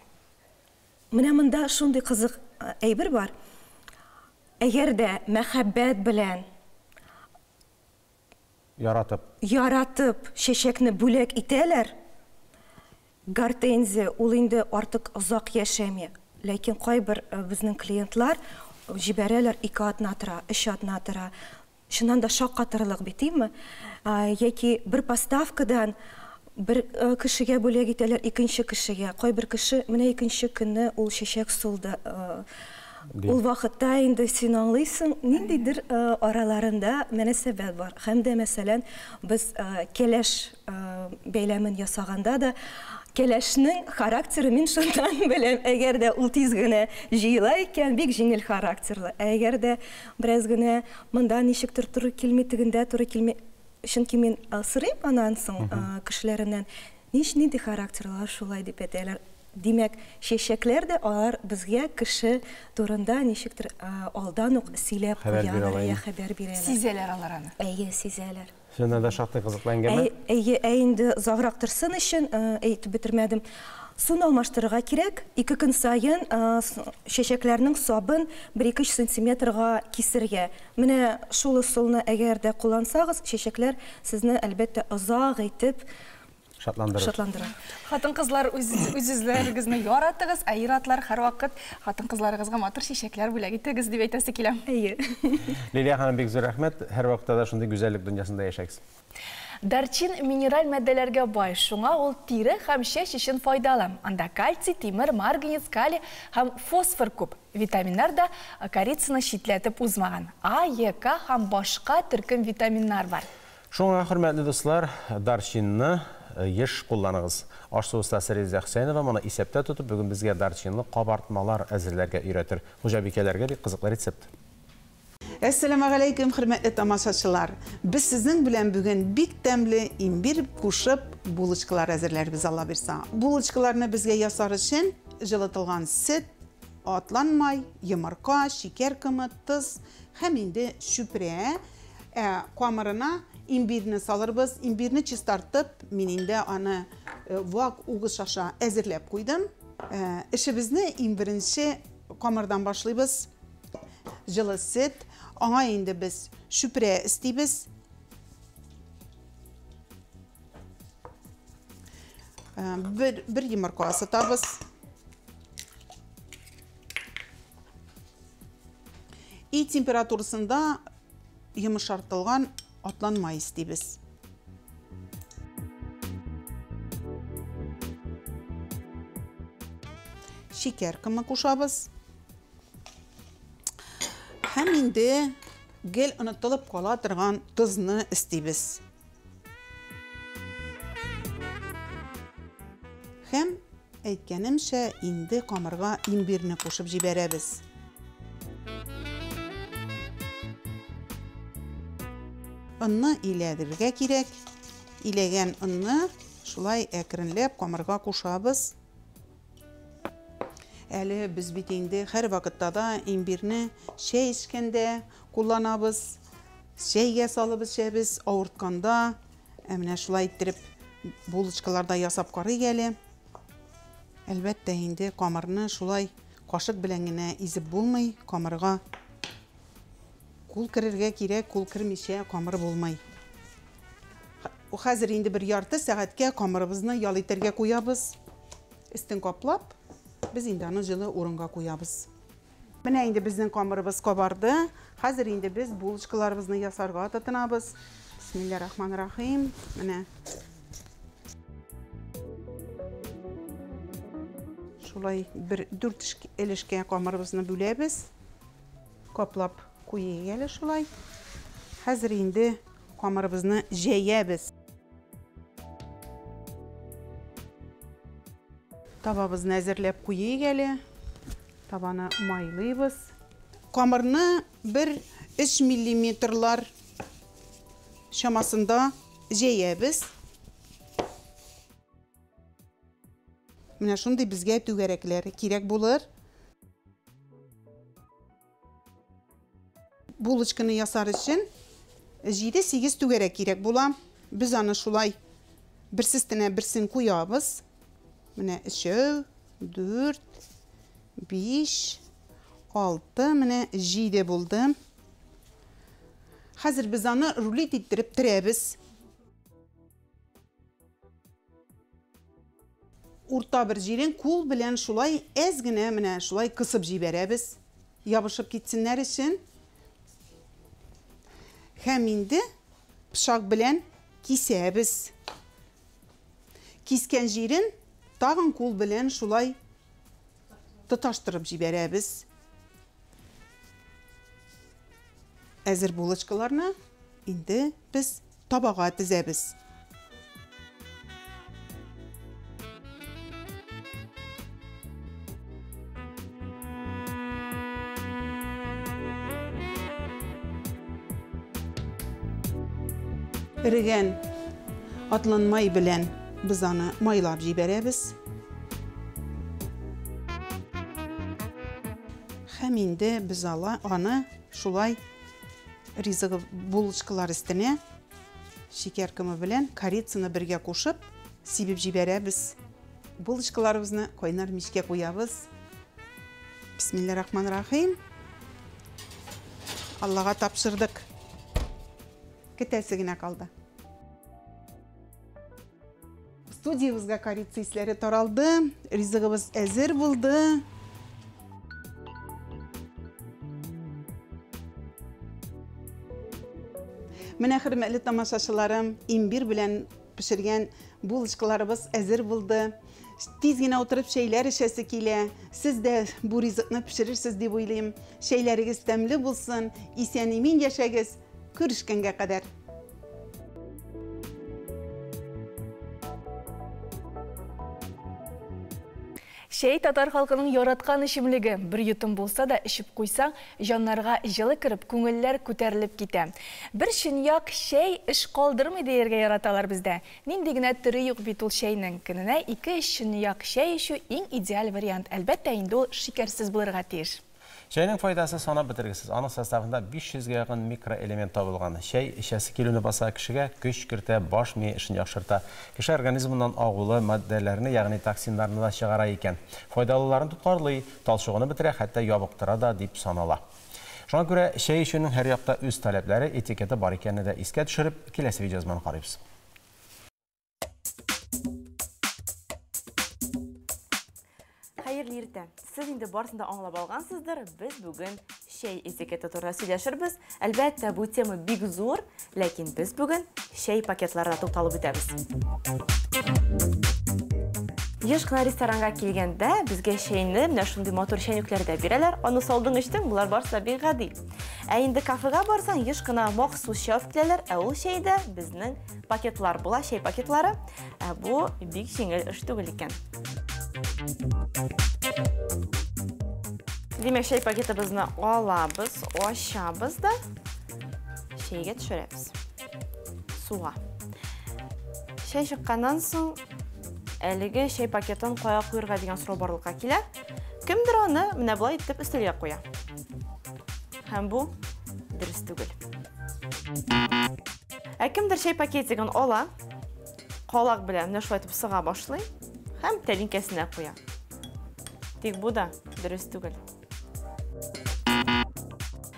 Менә монда шундый кызык әйбер бар. Әгәр дә мәхәббәт белән Яратып. Яратып чәчәкне бүләк итәләр. Гортензия ул инде артык озак яшәми. Ләкин кайбер безнең клиентлар җибәрәләр, ике атна тора, өч атна тора. Чыннан да шаккатырлык бит, име? Яки бер поставкадан бер кешегә бүләк итәләр, икенче кешегә. Кайбер кеше менә икенче көнне ул чәчәк сулды. Ул вакытта инде син аңлыйсың, ниндидер араларында мөнәсәбәт бар. Һәм дә, мәсәлән, без кәләш бәйләмен ясаганда да, кәләшнең характеры мин шуннан беләм. Әгәр дә ул тиз генә җыела икән, бик җиңел характерлы. Ә әгәр дә бераз генә монда ничектер туры килми, тегендә туры килми, чөнки мин сорыйм аннан соң кешеләреннән, нич нинди характерлылар шулай дип әйтәләр. Димәк, чәчәкләр дә алар безгә кеше турында ничектер алдан ук сөйләп куялар, я хәбәр бирәләр. Сизәләр алар аны. Әйе, сизәләр. Чыннан да шактый кызыклы әңгәмә. Әйе, ә инде озаграк торсын өчен, әйтеп бетермәдем, суны алмаштырырга кирәк. Ике көн саен чәчәкләрнең сабын бер-ике-өч сантиметрга кисергә. Менә шул ысулны әгәр дә куллансагыз, чәчәкләр сезне, әлбәттә, озак итеп Шатландырыр. Шатландыра. Хатын-кызлар үз-үзләрегезне яратыгыз, ә ир-атлар һәрвакыт хатын-кызларыгызга матур чәчәкләр бүләк итегез дип әйтәсе килә. Әйе. Лилия ханым, бик зур рәхмәт. Һәрвакытта да шундый гүзәллек дөньясында яшәгез. Дарчин минераль матдәләргә бай, шуңа ул тире һәм чәч өчен файдалы. Анда кальций, тимер, марганец, калий һәм фосфор күп. Витаминнар да корицаны читләтеп узмаган. А, Е, К һәм башка төркем витаминнар бар. Шуңа, хөрмәтле дуслар, дарчинны еш кулланыгыз. Аш-су остасы Резидә Хөсәенова моны исәптә тотып, бүген безгә дарчинлы кабартмалар әзерләргә өйрәтер. Хуҗабикәләргә бик кызыклы рецепт. Әссәламегаләйкем, хөрмәтле тамашачылар! Без сезнең белән бүген бик тәмле имбирь кушып булочкалар әзерләрбез, Алла бирса. Булочкаларны безгә ясар өчен җылытылган сөт, атланмай, йомырка, шикәр комы, тоз һәм инде чүпрә. Ә камырына имбирне салырбыз. Имбирне чистартып, мин инде аны вак угыч аша әзерләп куйдым. Эшебезне иң беренче камырдан башлыйбыз. Җылы сөт, аңа инде без чүпрә өстибез. Бер йомырка ысытабыз. Өй температурасында йомшартылган атланмай өстибез. Шикәр комы кушабыз. Һәм инде гел онытылып кала торган тозны өстибез. Һәм, әйткәнемчә, инде камырга имбирне кушып җибәрәбез. Онны иләдергә кирәк. Иләгән онны шулай әкренләп камырга кушабыз. Әле без бит инде һәр вакытта да имбирне чәй эчкәндә кулланабыз. Чәйгә салып эчәбез, авыртканда. Ә менә шулай иттереп булочкалар да ясап карыйк әле. Әлбәттә инде камырны шулай кашык белән генә изеп булмый, камырга кул керергә кирәк, кул кермичә камыр булмый. Хәзер инде бер ярты сәгатькә камырыбызны ял итәргә куябыз. Өстен каплап, без инде аны җылы урынга куябыз. Менә инде безнең камырыбыз кабарды. Хәзер инде без булочкаларыбызны ясарга тотынабыз. Бисмиллахиррахманиррахим. Менә. Шулай бер дүрт өлешкә камырыбызны бүләбез. Каплап куйыйк әле шулай. Хәзер инде камырыбызны җәябез. Табабызны әзерләп куйыйк әле. Табаны майлыйбыз. Камырны бер өч миллиметрлар чамасында җәябез. Менә шундый безгә түгәрәкләр кирәк булыр. Булочканы ясар өчен 7-8 түгәрәк кирәк була. Без аны шулай берсе өстенә берсен куябыз. Менә өчәү, дүрт, биш, алты, менә җиде булды. Хәзер без аны рулет иттереп терәбез. Урта бер җирен кул белән шулай әз генә менә шулай кысып җибәрәбез. Ябышып китсеннәр өчен. Һәм инде пычак белән кисәбез. Кискән җирен тагын кул белән шулай тоташтырып җибәрәбез. Әзер булочкаларны инде без табага тезәбез. Эрегән атланмай белән без аны майлап җибәрәбез. Һәм инде без аны шулай ризыгы булочкалар өстенә шикәр комы белән корицаны бергә кушып сибеп җибәрәбез. Булочкаларыбызны кайнар мичкә куябыз. Бисмиллахир-рахманир-рахим. Аллага тапшырдык. Көтәсе генә калды. Студиябызга корица исләре таралды, ризыгыбыз әзер булды. Менә, хөрмәтле тамашачыларым, имбир белән пешергән булочкаларыбыз әзер булды. Тиз генә утырып чәйләр эчәсе килә. Сез дә бу ризыкны пешерерсез дип уйлыйм. Чәйләрегез тәмле булсын, исән-имин яшәгез. Күрешкәнгә кадәр. Чәй татар халкының яраткан эчемлеге. Бер йотым булса да эчеп куйсаң, җаннарга җылы кереп, күңелләр күтәрелеп китә. Бер чынаяк чәй эш калдырмый дияргә яраталар бездә. Нинди генә төре юк бит ул чәйнең. Көненә 2-3 чынаяк чәй эчү иң идеаль вариант. Әлбәттә, инде ул шикәрсез булырга тиеш. Чәйнең файдасы санап бетергесез. Аның составында 500гә якын микроэлемент табылган. Чәй эчәсе килүне баса, кешегә көч кертә, баш мие эшен яхшырта. Кеше организмыннан агулы матдәләрне, ягъни токсиннарны да чыгара икән. Файдалыларын тоткарлый, талчыгуны бетерә, хәтта ябыктыра да дип санала. Шуңа күрә чәй эчүнең һәр якта үз таләпләре, этикеты бар икәнне дә искә төшереп, киләсе видеоязманы карыйбыз. Хәерле иртә. Сез инде барысын да аңлап алгансыздыр. Без бүген чәй этикеты турында сөйләшербез. Әлбәттә, бу тема бик зур, ләкин без бүген чәй пакетларына тукталып үтәбез. Еш кына ресторанга килгәндә безгә чәйне менә шундый матур чәйнекләрдә бирәләр. Аны салдың, эчтең, болар барысы да бик гади. Ә инде кафега барсаң, еш кына махсус чәй алып киләләр, ә ул чәйдә безнең пакетлар була, чәй пакетлары. Ә бу бик җиңел эш түгел икән. Димәк, чәй пакетыбызны алабыз, ачабыз да чәйгә төшерәбез. Суга. Чәй чыкканнан соң әлеге чәй пакетын кая куярга дигән сорау барлыкка килә. Кемдер аны менә болай итеп өстәлгә куя. Һәм бу дөрес түгел. Ә кемдер чәй пакетигын ала, калак белән менә шулай итеп сыга башлый һәм тәлинкәсенә куя. Тик бу да дөрес түгел.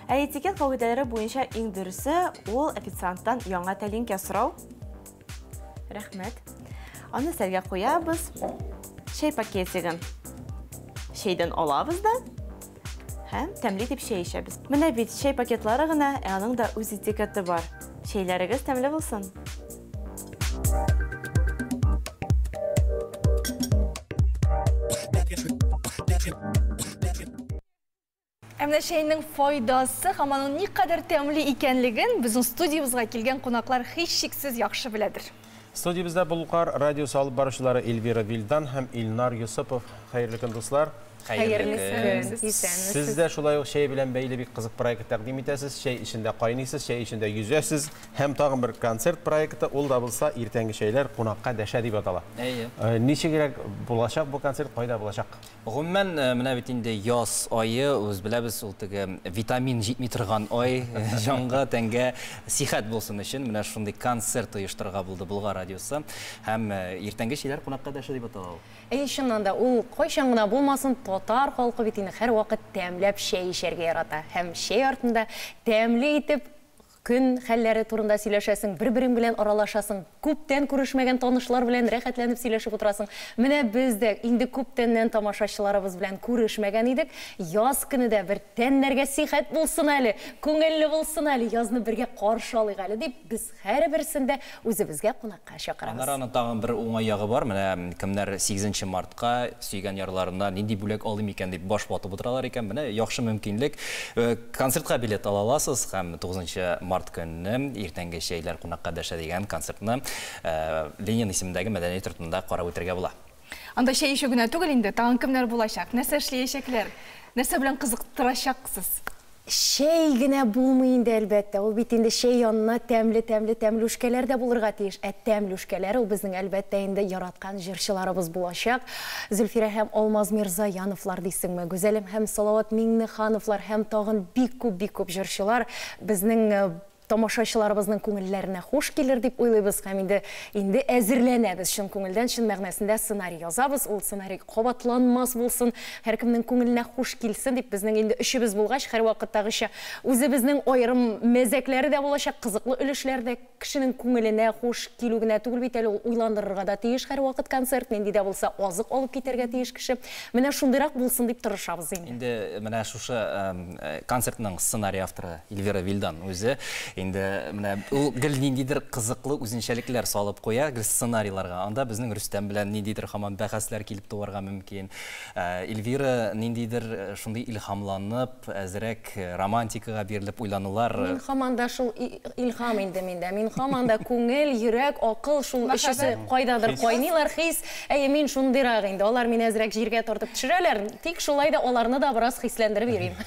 Ә этикет кагыйдәләре буенча иң дөресе ул официанттан яңа тәлинкә сорау. Рәхмәт. Аны өстәлгә куябыз. Чәй пакетигын чәйдән алабыз да һәм тәмле итеп чәй эчәбез. Менә бит чәй пакетлары гына, ә аның да үз этикеты бар. Чәйләрегез тәмле булсын. Ә менә чәйнең файдасы һәм аның никадәр тәмле икәнлеген безнең студиябезгә килгән кунаклар һичшиксез яхшы беләдер. Студиябездә Болгар радиосы алып баручылары Эльвира Вильдан һәм Илнар Йосыпов. Хәерле көн, дуслар. Хәерле көн. Исәнмесез. Сез дә шулай ук чәй белән бәйле бик кызык проект тәкъдим итәсез. Чәй эчендә кайныйсыз, чәй эчендә йөзәсез. Һәм тагын бер концерт проекты, ул да булса Иртәнге чәйләр кунакка дәшә дип атала. Әйе. Ничегрәк булачак бу концерт, кайда булачак? Гомумән, менә бит инде яз ае, үз беләбез, ул теге витамин җитми торган ай, җанга, тәнгә сихәт булсын өчен менә шундый концерт оештырырга булды Болгар радиосы. Һәм Иртәнге чәйләр кунакка дәшә дип атала ул. Әйе, чыннан да, ул кайчан гына булмасын, татар халкы бит инде һәрвакыт тәмләп чәй эчәргә ярата. Һәм чәй артында тәмле итеп көн хәлләре турында сөйләшәсең, бер-берең белән аралашасың, күптән күрешмәгән танышлар белән рәхәтләнеп сөйләшеп утырасың. Менә без дә инде күптәннән тамашачыларыбыз белән күрешмәгән идек. Яз көне дә бер тәннәргә сихәт булсын әле, күңелле булсын әле, язны бергә каршы алыйк әле дип, без һәрберсен дә үзебезгә кунакка чакырабыз. Аннары аның тагын бер уңай ягы бар. Менә кемнәр 8 мартка сөйгән ярларына нинди бүләк алыйм икән дип баш ватып утыралар икән, менә яхшы мөмкинлек. Концертка билет ала аласыз һәм 9 март көнне иртәнге чәйләр кунакка дәшә дигән концертны Ленин исемендәге мәдәният йортында карап үтәргә була. Анда чәй эчү генә түгел инде, тагын кемнәр булачак, нәрсә эшләячәкләр, нәрсә белән кызыктырачаксыз? Чәй генә булмый инде, әлбәттә. Ул бит инде чәй янына тәмле-тәмле тәмлүшкәләр дә булырга тиеш. Ә тәмлүшкәләр ул безнең, әлбәттә, инде яраткан җырчыларыбыз булачак. Зөлфирә һәм Алмаз Мирзаяновлар дисеңме, Гүзәлем һәм Салават Миңнехановлар һәм тагын бик күп, бик күп җырчылар безнең тамашачыларыбызның күңелләренә хуш килер дип уйлыйбыз һәм инде инде әзерләнәбез чын күңелдән, чын мәгънәсендә сценарий язабыз. Ул сценарий кабатланмас булсын, һәркемнең күңеленә хуш килсен дип безнең инде өчебез булгач, һәрвакыттагыча үзебезнең аерым мәзәкләре дә булачак, кызыклы өлешләр дә кешенең күңеленә хуш килү генә түгел бит әле, ул уйландырырга да тиеш һәрвакыт концерт, нинди дә булса азык алып китәргә тиеш кеше. Менә шундыйрак булсын дип тырышабыз инде. Инде менә шушы концертның сценарий авторы Эльвира Вилдан үзе. Инде менә ул гел ниндидер кызыклы үзенчәлекләр салып куя гел сценарийларга. Анда безнең Рөстәм белән ниндидер һаман бәхәсләр килеп туарга мөмкин. Эльвира ниндидер шундый илһамланып, әзрәк романтикага бирелеп уйланулар. Мин һаман да шул илһам инде миндә. Мин һаман да күңел, йөрәк, акыл шул өчесе кайдадыр кайныйлар, хис. Әйе, мин шундыйрак инде. Алар мине әзрәк җиргә тартып төшерәләр. Тик шулай да аларны да бераз хисләндереп йөрим.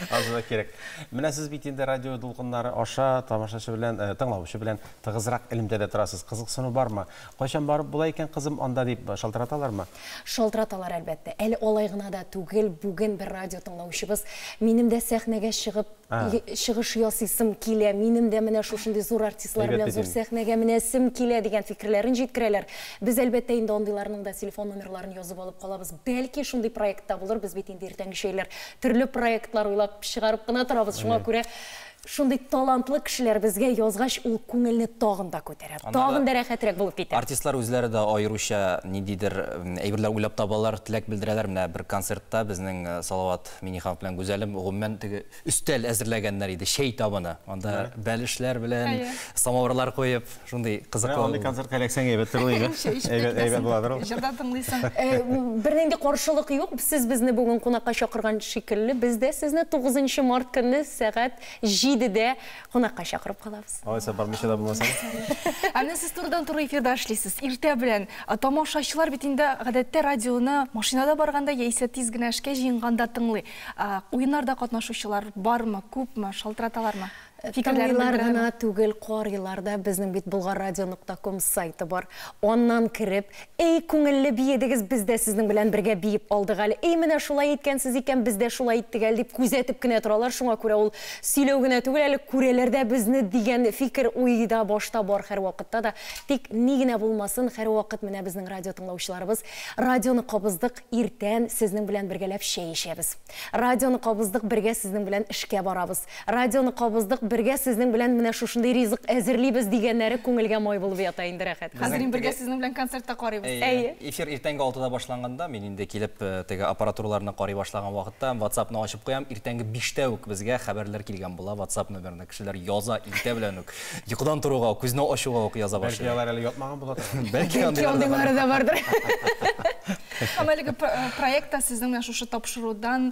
Азрак кирәк. Менә сез бит инде радио дулкыннары аша тамашачы белән, тыңлаучы белән тыгызрак элемтәдә торасыз. Кызыксыну бармы? Кайчан барып була икән, кызым, анда дип шалтыраталармы? Шалтыраталар, әлбәттә. Әле алай гына да түгел, бүген бер радио тыңлаучыбыз минем дә сәхнәгә чыгып чыгыш ясыйсым килә, минем дә менә шушындый зур артистлар белән зур сәхнәгә менәсем килә дигән фикерләрен җиткерәләр. Без әлбәттә инде андыйларның да телефон номерларын язып алып калабыз. Бәлки шундый проектта булыр, без бит инде иртәнге чәйләр төрле проектлар уйлап чыгарып кына торабыз. Шуңа күрә шундый талантлы кешеләр безгә язгач, ул күңелне тагын да күтәрә, тагын да рәхәтрәк булып китә. Артистлар үзләре дә аеруча ниндидер әйберләр уйлап табалар, теләк белдерәләр. Менә бер концертта безнең Салават Миңнеханов белән Гүзәлем гомумән теге өстәл әзерләгәннәр иде, чәй табыны. Анда бәлешләр белән самавырлар куеп, шундый кызыклы. Андый концертка эләксәң әйбәт булыр иде. Әйбәт буладыр ул. Җырда тыңлыйсың. Бернинди каршылык юк. Сез безне бүген кунакка чакырган шикелле, без дә сезне 9 март көнне сәгать 7-дә кунакка чакырып калабыз. Алайса бармыйча да булмаса. Ә менә сез турыдан-туры эфирда эшлисез. Иртә белән тамашачылар бит инде гадәттә радионы машинада барганда яисә тиз генә эшкә җыенганда тыңлый. Уеннарда катнашучылар бармы, күпме, шалтыраталармы? Тыңлыйлар гына түгел, карыйлар да. Безнең бит bulgarradio.com сайты бар. Аннан кереп, эй, күңелле биедегез, без дә сезнең белән бергә биеп алдык әле. Эй, менә шулай иткәнсез икән, без дә шулай иттек әле дип күзәтеп кенә торалар. Шуңа күрә ул сөйләү генә түгел әле, күрәләр дә безне дигән фикер уйда башта бар һәрвакытта да. Тик ни генә булмасын, һәрвакыт менә безнең радио тыңлаучыларыбыз, радионы кабыздык, иртән сезнең белән бергәләп чәй эчәбез. Радионы кабыздык, бергә сезнең белән эшкә барабыз. Радионы кабыздык, бергә сезнең белән менә шушындый ризык әзерлибез дигәннәре күңелгә май булып ята инде, рәхәт. Хәзер инде бергә сезнең белән концертта карыйбыз. Әйе. Эфир иртәнге 6-да башланганда, мин инде килеп теге аппаратураларны карый башлаган вакытта WhatsApp-ны ачып куям, иртәнге 5-тә үк безгә хәбәрләр килгән була. WhatsApp номерына кешеләр яза, иртә белән үк. Йокыдан торуга, күзне ачуга ук яза башлый. Бәлки алар әле ятмаган була. Бәлки андыйлары да бардыр. Һәм әлеге проект та сезнең менә шушы тапшырудан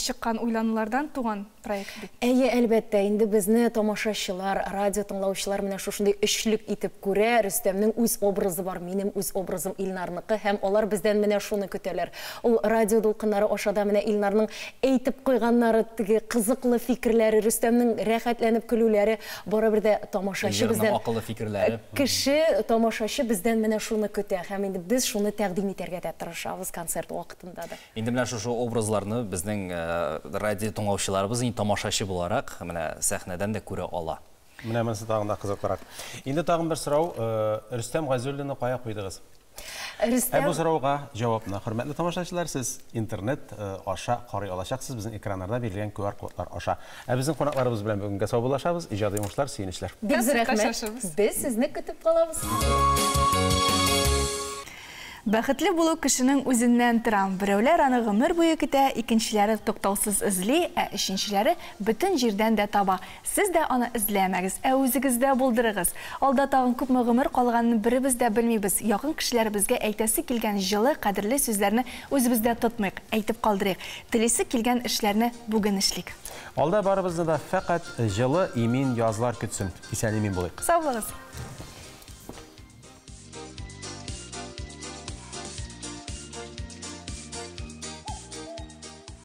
чыккан уйланулардан туган проект бит. Әйе, әлбәттә, инде безне тамашачылар, радио тыңлаучылар менә шушындый өчлек итеп күрә. Рөстәмнең үз образы бар, минем үз образым, Илнарныкы, һәм алар бездән менә шуны көтәләр. Ул радио дулкыннары аша да менә Илнарның әйтеп куйганнары, теге кызыклы фикерләре, Рөстәмнең рәхәтләнеп көлүләре, барыбер дә тамашачы Эльвираның бездән акыллы фикерләре. Кеше, тамашачы бездән менә шуны көтә, һәм инде без шуны тәкъдим итәргә дә тырышабыз концерт вакытында да. Инде менә шушы образларны безнең радио тыңлаучыларыбыз инде тамашачы буларак менә сәхнәдән дә күрә ала. Менә монысы тагын да кызыклырак. Инде тагын бер сорау, Рөстәм Гайзуллинны кая куйдыгыз? Рөстәм Ә бу сорауга җавапны, хөрмәтле тамашачылар, сез интернет аша карый алачаксыз, безнең экраннарда бирелгән QR-кодлар аша. Ә безнең кунакларыбыз белән бүгенгә саубуллашабыз. Иҗади уңышлар, сөенечләр. Бик зур рәхмәт. Без сезне көтеп калабыз. Бәхетле булу кешенең үзеннән тора. Берәүләр аны гомер буе көтә, икенчеләре туктаусыз эзли, ә өченчеләре бөтен җирдән дә таба. Сез дә аны эзләмәгез, ә үзегездә булдырыгыз. Алда тагын күпме гомер калганын беребез дә белмибез. Якын кешеләребезгә әйтәсе килгән җылы, кадерле сүзләрне үзебездә тотмыйк, әйтеп калдырыйк. Телисе килгән эшләрне бүген эшлик. Алда барыбызны да фәкать җылы, имин язлар көтсен. Исән-имин булыйк. Сау булыгыз!